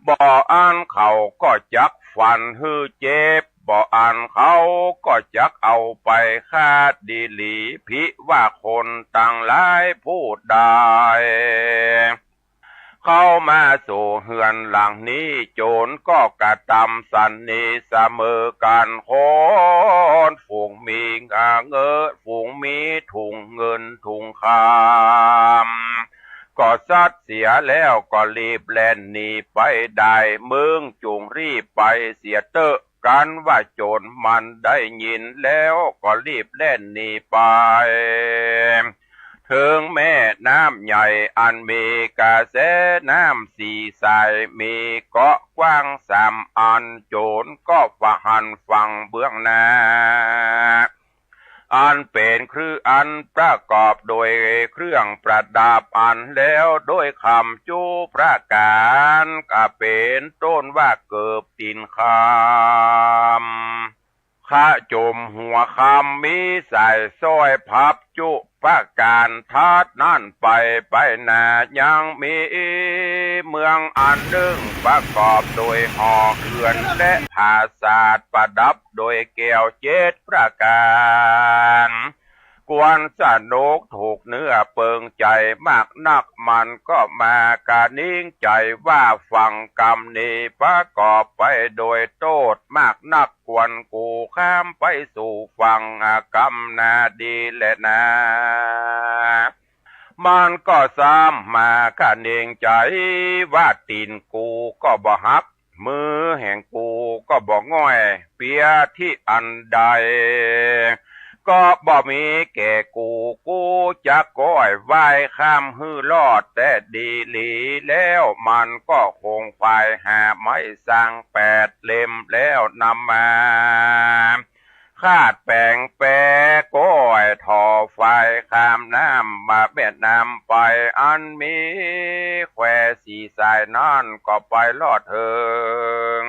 บ่อั้นเขาก็จักฟันหื้อเจ็บ บ่อั้นเขาก็จักเอาไปฆ่าดีหลี ผิว่าคนตังหลายผู้ใด เข้ามาสู่เฮือนหลังนี้ โจ๋รก็กระตำสันนิเสมอกั๋น คนฝูงมีเงิน ฝูงมีถุงเงินถุงคำ ก็ซัดเสียแล้วก็รีบแล่นหนีไปได้ มึงจุ่งรีบไปเสียเต๊อะ กั๋นว่าโจ๋รมันได้ยินแล้วก็รีบแล่นหนีไป เถิงแม่น้ำใหญ่อันมีกระแสน้ำสี่สาย มีเกาะกว้างสามอัน โจ๋รก็ว่าหันฝั่งเบื้องหน้า อันเป๋นเครื่อง อันประกอบโดยเครื่องประดับอันแล้วโดยคำจุประก๋าน ก็เป๋นต้นว่าเกิบตี๋นคำ ขะจมหัวคำ มีสายสร้อยพับจุประก๋าน ถัดนั้นไป ไปหน้ายังมีเมืองอันนึ่ง ประกอบโดยหอเฮือนและผาสาท ประดับโดยแก้วเจ็ดประก๋าน ควรสนุกถูกเนื้อเปิงใจ๋มากนัก มันก็มากระหนิงใจ๋ว่า ฟังกำนี้ประกอบไปโดยโต้ษมากนัก ควรกู๋ข้ามไปสู่ฝั่ง กำนาดีแลนา มันก็ซ้ำมากระหนิงใจ๋ว่า ตี๋นกูก็บ่หัก มือแห่งกูก็บ่ง่อย เปียตี้อันใด ก็บ่มีแก่กู กูจักก้อยว่ายข้ามหื้อรอดแต่ดีหลี แล้วมันก็คงควายหาไม้สังแปดเล่ม แล้วนำมา คาดแป๋งแปก้อยถ่อควายข้ามน้ำมาแม่น้ำไป อันมีแควสี่สายนั้นก็ไปรอดเถิง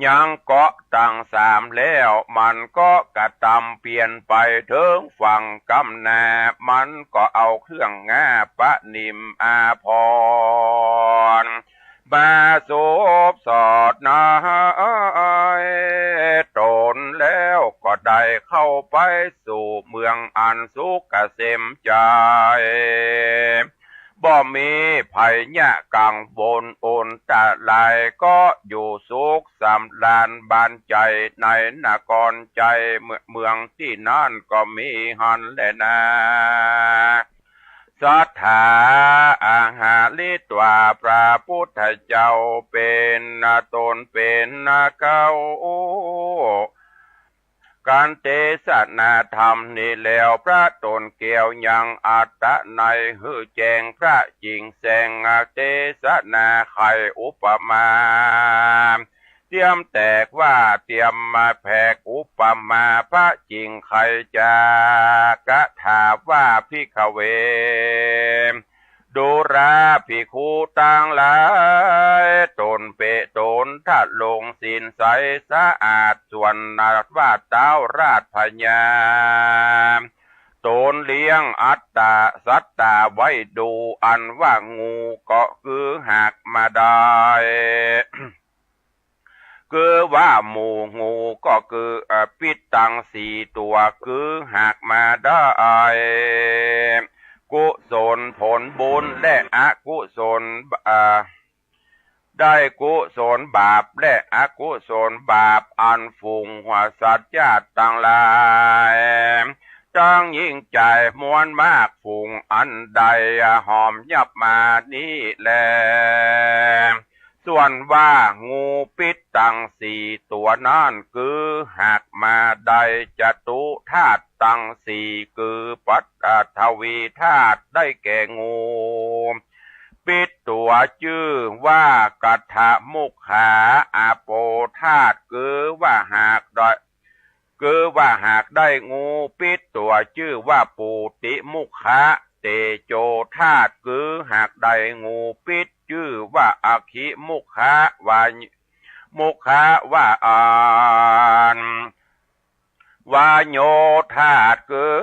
ยังเกาะตังสามแล้ว มันก็กระตำเปียนไปเถิงฝั่งกำนา มันก็เอาเครื่องงาประนิมอาภรณ์ มาสวมสอดนายต๋น แล้วก็ได้เข้าไปสู่เมืองอันสุขเกษมใจ๋ บ่มีภัยยะกังวลอันตราย ก็อยู่สุขสำราญบานใจ๋ในนครใจ๋ เมืองตี้นั้นก็มีหั้นแลนา สัตถาอาหาริตวา พระพุทธเจ้าเป๋นต๋นเป๋นเก๊า กั๋นเตสนาธรรมนี้แล้ว พระต๋นแก้วยังอัตตะนัยหื้อแจ้ง พระจิ่งแสงเตสนาไขอุปมา ตรียมแตกว่าเตรียมมาแผก อุปมาพระจิ่งไคจะ กถาว่า ภิกขเว ดูราภิกขุตังหลาย ตนเปะตนทะลงศีลใสสะอาด ส่วนว่าเต๊าราชพญา ตนเลี้ยงอัตตาสัตตาไว้ดู อันว่างูก็คือหากมาได้ คือว่าหมู่งูก็คือ เอ่อ ปิดตังสี่ตั๋ว คือหากมาได้ กุศลผลบุญและอกุศล เอ่อ ได้กุศลบาปและอกุศลบาป อันฝูงหัวสัตว์ญาติตังหลาย ตังหญิงจายมวลมากฝูงอันได้หอมยับมานี้แล ส่วนว่างูปิดตังสี่ตั๋วนั้น คือหากมาได้จตุธาตุตังสี่ คือปฐวีธาตุ ได้แก่งูปิดตั๋วจื้อว่ากัฏฐมุขขา อาโปธาตุ คือว่าหากได้ คือว่าหากได้งูปิดตั๋วจื้อว่าปูติมุขขา เตโจธาตุ คือหากได้งูปิดจื้อว่าอคิมุขขาวา มุขขาวาอัน วาโยธาตุ คือ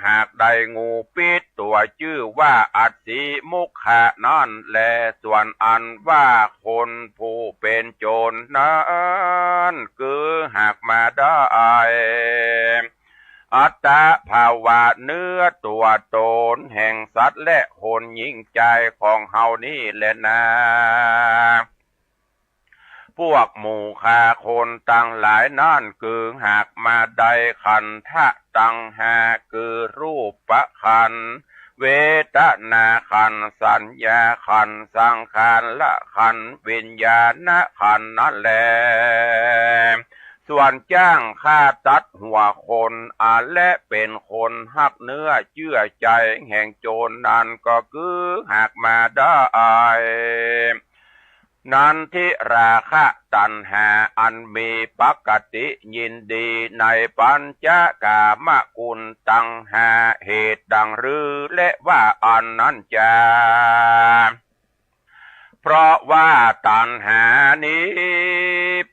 หากได้งูปิดตั๋วจื้อว่าอัสสิมุขขานั้นแล ส่วนอันว่าคนผู้เป๋นโจรนั้น คือหากมาได้ อัตตภาวะเนื้อตั๋วตนแห่งสัตว์และคนหญิงจายของเฮานี้แลนา พวกหมู่ข้าคนตังหลายนั้น คือหากมาได้ขันธะตังห้า คือรูปขันธ์ เวทนาขันธ์ สัญญาขันธ์ สังขารขันธ์ วิญญาณขันธ์นั้นแล ส่วนจ้างฆ่าตัดหัวคนอันและเป๋นคนฮักเนื้อเจื้อใจ๋แห่งโจรนั้น ก็คือหากมาได้ นันทิราคะตัณหาอันมีปกติยินดีในปัญจกามคุณตังห้า เหตุดังรือและว่าอันนั้นจา เพราะว่าตัณหานี้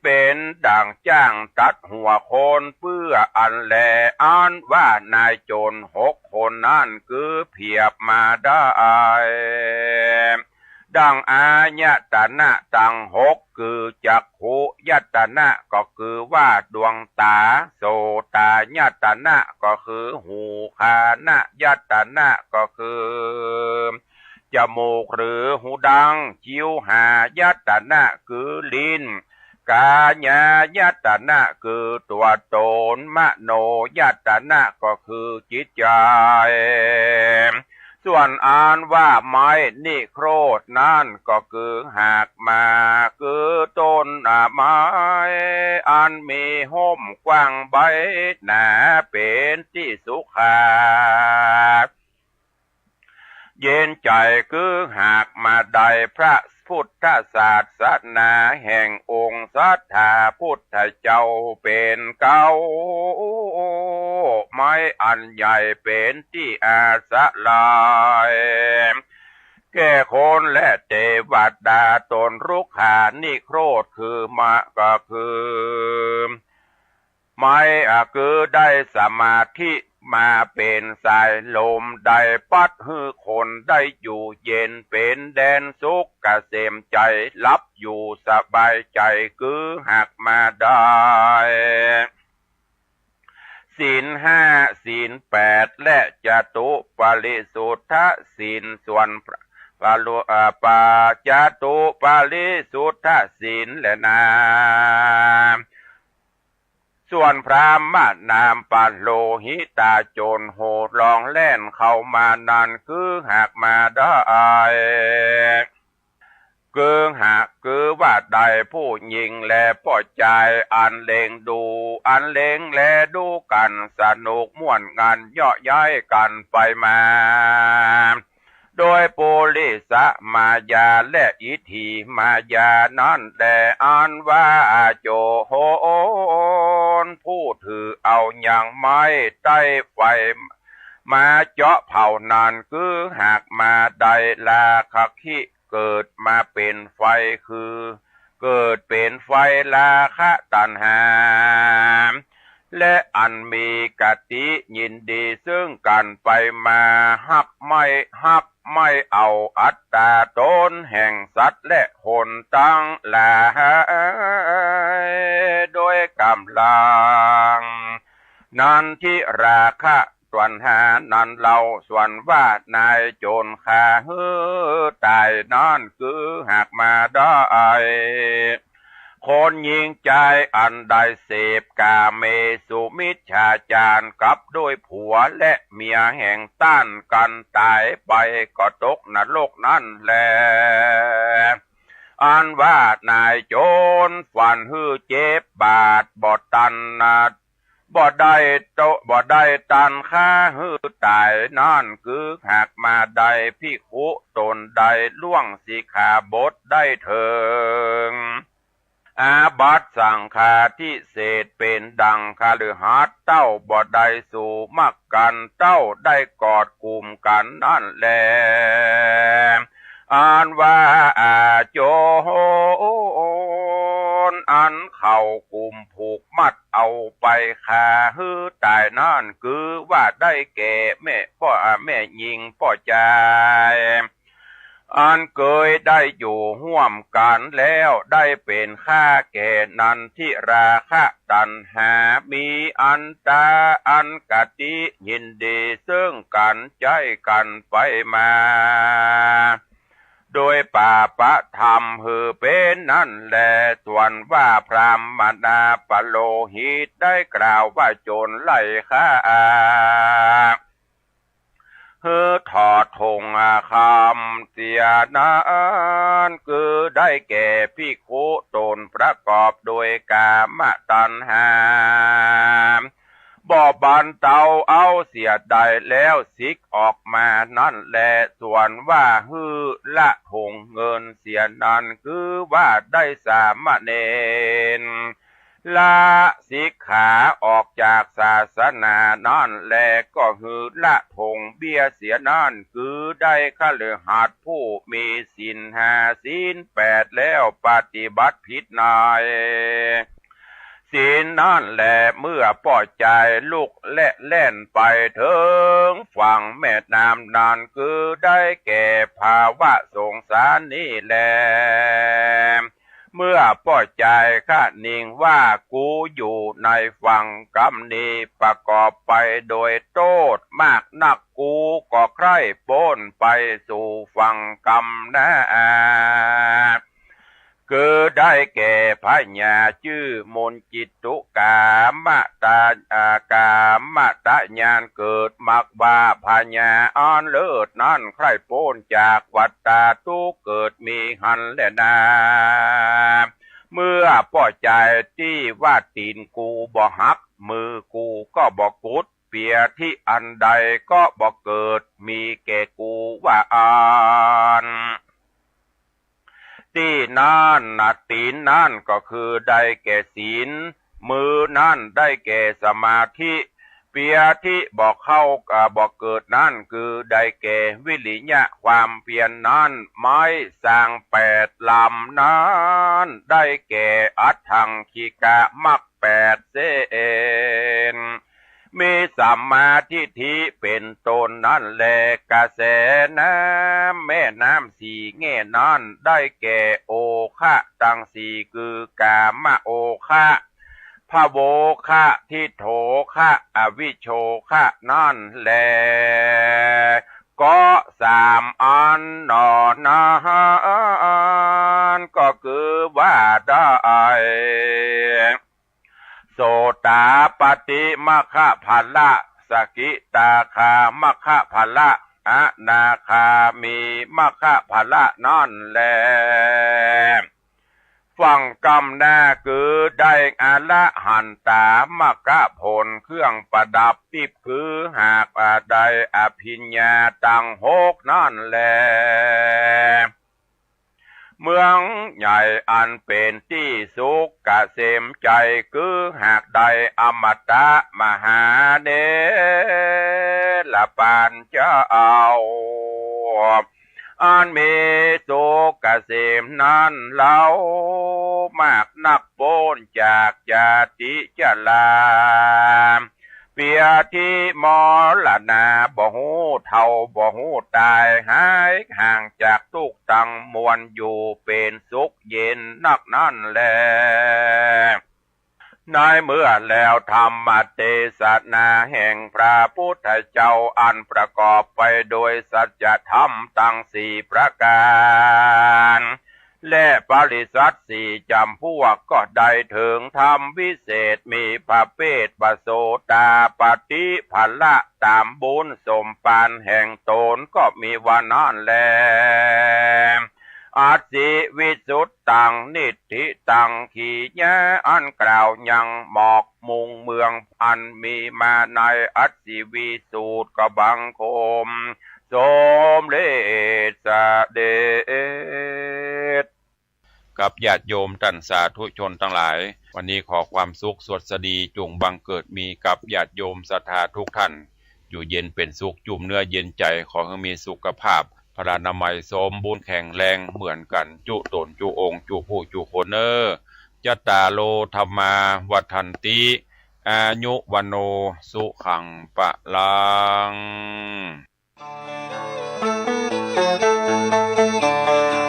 เป๋นดั่งจ้างตัดหัวคนเปื้ออันแล อันว่านายโจรหกคนนั้น คือเปรียบมาได้ ดั่งอายตนะตังหก คือจักขุยตนะ ก็คือว่าดวงต๋า โสตายตนะ ก็คือหู ฆานยตนะ ก็คือจมูกหรือหูดัง จิวหายตนะ คือลิ้น กายายตนะ คือตั๋วตน มโนยตนะ ก็คือจิตใจ๋ ส่วนอันว่าไม้นิโครธนั้น ก็คือหากมา คือต้นไม้อันมีฮ่มกว้างใบหนา เป๋นตี้สุขา เย็นใจ๋ คือหากมาได้พระพุทธศาสนาแห่งองค์สัตถาพุทธเจ้าเป๋นเก๊า ไม้อันใหญ่เป๋นตี้อาศัย แก่คนและเตวดา ต้นรุกขานิโครธ คือมา ก็คือ ไม้ อ่ะ คือได้สมาธิมาเป๋นสายลม ได้ปัดหื้อคนได้อยู่เย็น เป๋นแดนสุขเกษมใจ๋ หลับอยู่สบายใจ๋ คือหากมาได้ ศีลห้า ศีลแปด และจตุปริสุทธศีล ส่วนปะลุ อ่า ปะ จตุปริสุทธศีลแลนา ส่วนพราหมณ์นามปะโลหิตา โจรโหดร้องแล่นเข้ามานั้น คือหากมาได้ คือหาก คือว่าได้ผู้หญิงและป้อจาย อันเล็งดู อันเล็งแลดูกั๋นสนุกม่วนงัน เยาะเย้ยกั๋นไปมา โดยปุริสมายาและอิทธิมายานั้นแล อันว่าโจรผู้ถือเอายังไม้ใต้ไฟมาเจาะเผานั้น คือหากมาได้ราคะคิเกิดมาเป๋นไฟ คือ เกิดเป๋นไฟราคะตัณหา และอันมีกติยินดีซึ่งกั๋นไปมา ฮักไม้ ฮักไม้เอาอัตต๋าต๋นแห่งสัตว์และคนตังหลาย โดยก๋ำลัง นันทิราคะ ตัณหานั้นเล่า ส่วนว่านายโจรฆ่าหื้อต๋ายนั้น คือหากมาได้คนญิงจายอันได้เสพก๋าเมสุมิจฉาจารกับด้วยผัวและเมียแห่งต้านกั๋นต๋ายไป ก็ตกนรกนั้นแล อันว่านายโจรฟันหื้อเจ็บบาดบ่ตันนะ บ่ได้โตะ บ่ได้ตันฆ่าหื้อต๋ายนั้น คือหากมาได้ภิกขุต๋นใดล่วงสิกขาบทได้เถิง อาบัติสังฆาทิเศษเป๋นดังคฤหัสถ์เต้าบ่ได้สู่มักกั๋นเต้าได้กอดกุมกั๋นนั้นแล อันว่าอาโจรอันเขากุมผูกมัดเอาไปฆ่าหื้อต๋ายนั้น คือว่าได้แก่แม่ป้อ แม่ญิงป้อจาย อันเกยได้อยู่ฮ่วมกั๋นแล้วได้เป๋นข้าแก่นันทิราคะตัณหา มีอันต๋าอันกติยินดีซึ่งกั๋นใจ๊กั๋นไปมา โดยปาปธรรมหื้อเป๋นนั้นแล ส่วนว่าพราหมณาปโลหิตได้กล่าวว่าโจรไล่ฆ่า หื้อถอดถงคำเสียนั้น คือได้แก่ภิกขุต๋นประกอบโดยกามตัณหา บ่บรรเทาเอาเสียได้แล้วสิกออกมานั้นแล ส่วนว่าหื้อละถงเงินเสียนั้น คือว่าได้สามเณร ละสิกขาออกจากศาสนานั้นแล ก็หื้อละถงเบี้ยเสียนั้น คือได้คฤหัสถ์ผู้มีศีลห้าศีลแปดแล้วปฏิบัติผิดในศีลนั้นแล เมื่อป้อจายลุกและแล่นไปเถิงฝั่งแม่น้ำนั้น คือได้แก่ภาวะสงสารนี้แล เมื่อป้อจายคะนิงว่า กูอยู่ในฝั่งกำนี้ ประกอบไปโดยโต้ษมากนัก กูก็ใคร่ป๊นไปสู่ฝั่งกำนา คือได้แก่พญาจื้อมนจิตตุกามตะ อ่า กามตะญาณเกิดมักว่าพญาอันเลิศนั้นใคร่ป๊นจากวัฏฏะทุกข์เกิดมีหั้นแลนา เมื่อป้อจายตี้ว่าตี๋นกูบ่หัก มือกูก็บ่กุด เปียที่อันใดก็บ่เกิดมีแก่กูว่าอั้น ตี้นั้นนะ ตี๋นนั้นก็คือได้แก่ศีล มือนั้นได้แก่สมาธิ เปียที่บ่เข้า อ่า บ่เกิดนั้นคือได้แก่วิริยะความเพียรนั้น ไม้สร้างแปดลำนั้นได้แก่อัฏฐังคิกะมรรคแปดเส้น มีสัมมาทิฏฐิเป๋นต้นนั้นแล กระแสน้ำแม่น้ำสี่แง่นั้นได้แก่โอคะตังสี่ คือกามโอคะ ภโวคะ ทิฏโฐคะ อวิชโชคะนั้นแล ก็สามอันหนอนั้น ก็คือว่าได้ โสตาปัตติมรรคผละ สกิตาคามรรคผละ อนาคามีมรรคผละนั้นแล ฟั่งกำหน้า คือได้อรหันตามรรคผล เครื่องประดับติ๊บ คือหากว่าได้อภิญญาตังหกนั้นแล เมืองใหญ่อันเป๋นตี้สุขเกษมใจ๋ คือหากได้อมตะมหาเนรปานเจ้า อันมีสุขเกษมนั้นเล่า มากนักป๊นจากจาติจรา เปียธิมรณา บ่ฮู้เฒ่าบ่ฮู้ต๋าย หายห่างจากตุ๊กข์ตังมวล อยู่เป๋นสุขเย็นนักนั้นแล ในเมื่อแล้วธรรมเตสนาแห่งพระพุทธเจ้า อันประกอบไปโดยสัจธรรมตังสี่ประก๋าน และปริษัทสี่จ๋ำพวก ก็ได้เถิงธรรมวิเศษ มีประเภทว่าโสตาปัตติผละ ต๋ามบุญสมปานแห่งต๋น ก็มีว่านั้นแล อสิวิสุทธัง นิฏฐิตัง ขีญา อันกล่าวยังหมอกมุงเมือง อันมีมาในอสิวิสุทธิ ก็บังคมสมเร็จเสด็จ กับญาติโยมต้านสาธุชนตังหลาย วันนี้ขอความสุขสวัสดีจุ่งบังเกิดมีกับญาติโยมศรัทธาทุกท่าน อยู่เย็นเป๋นสุข จุ่มเนื้อเย็นใจ๋ ขอหื้อมีสุขภาพพลานามัยสมบูรณ์แข็งแรงเหมือนกั๋นจุ๊ต๋นจุ๊องค์จุ๊ผู้จุ๊คนเน่อ จัตตาโร ธัมมา วัฑฒันติ อายุ วัณโณ สุขัง พลัง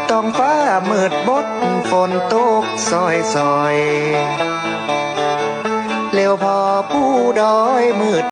ท้องฟ้ามืดมด ฝนตกซอยๆ แล้วผ่อภูดอยมืด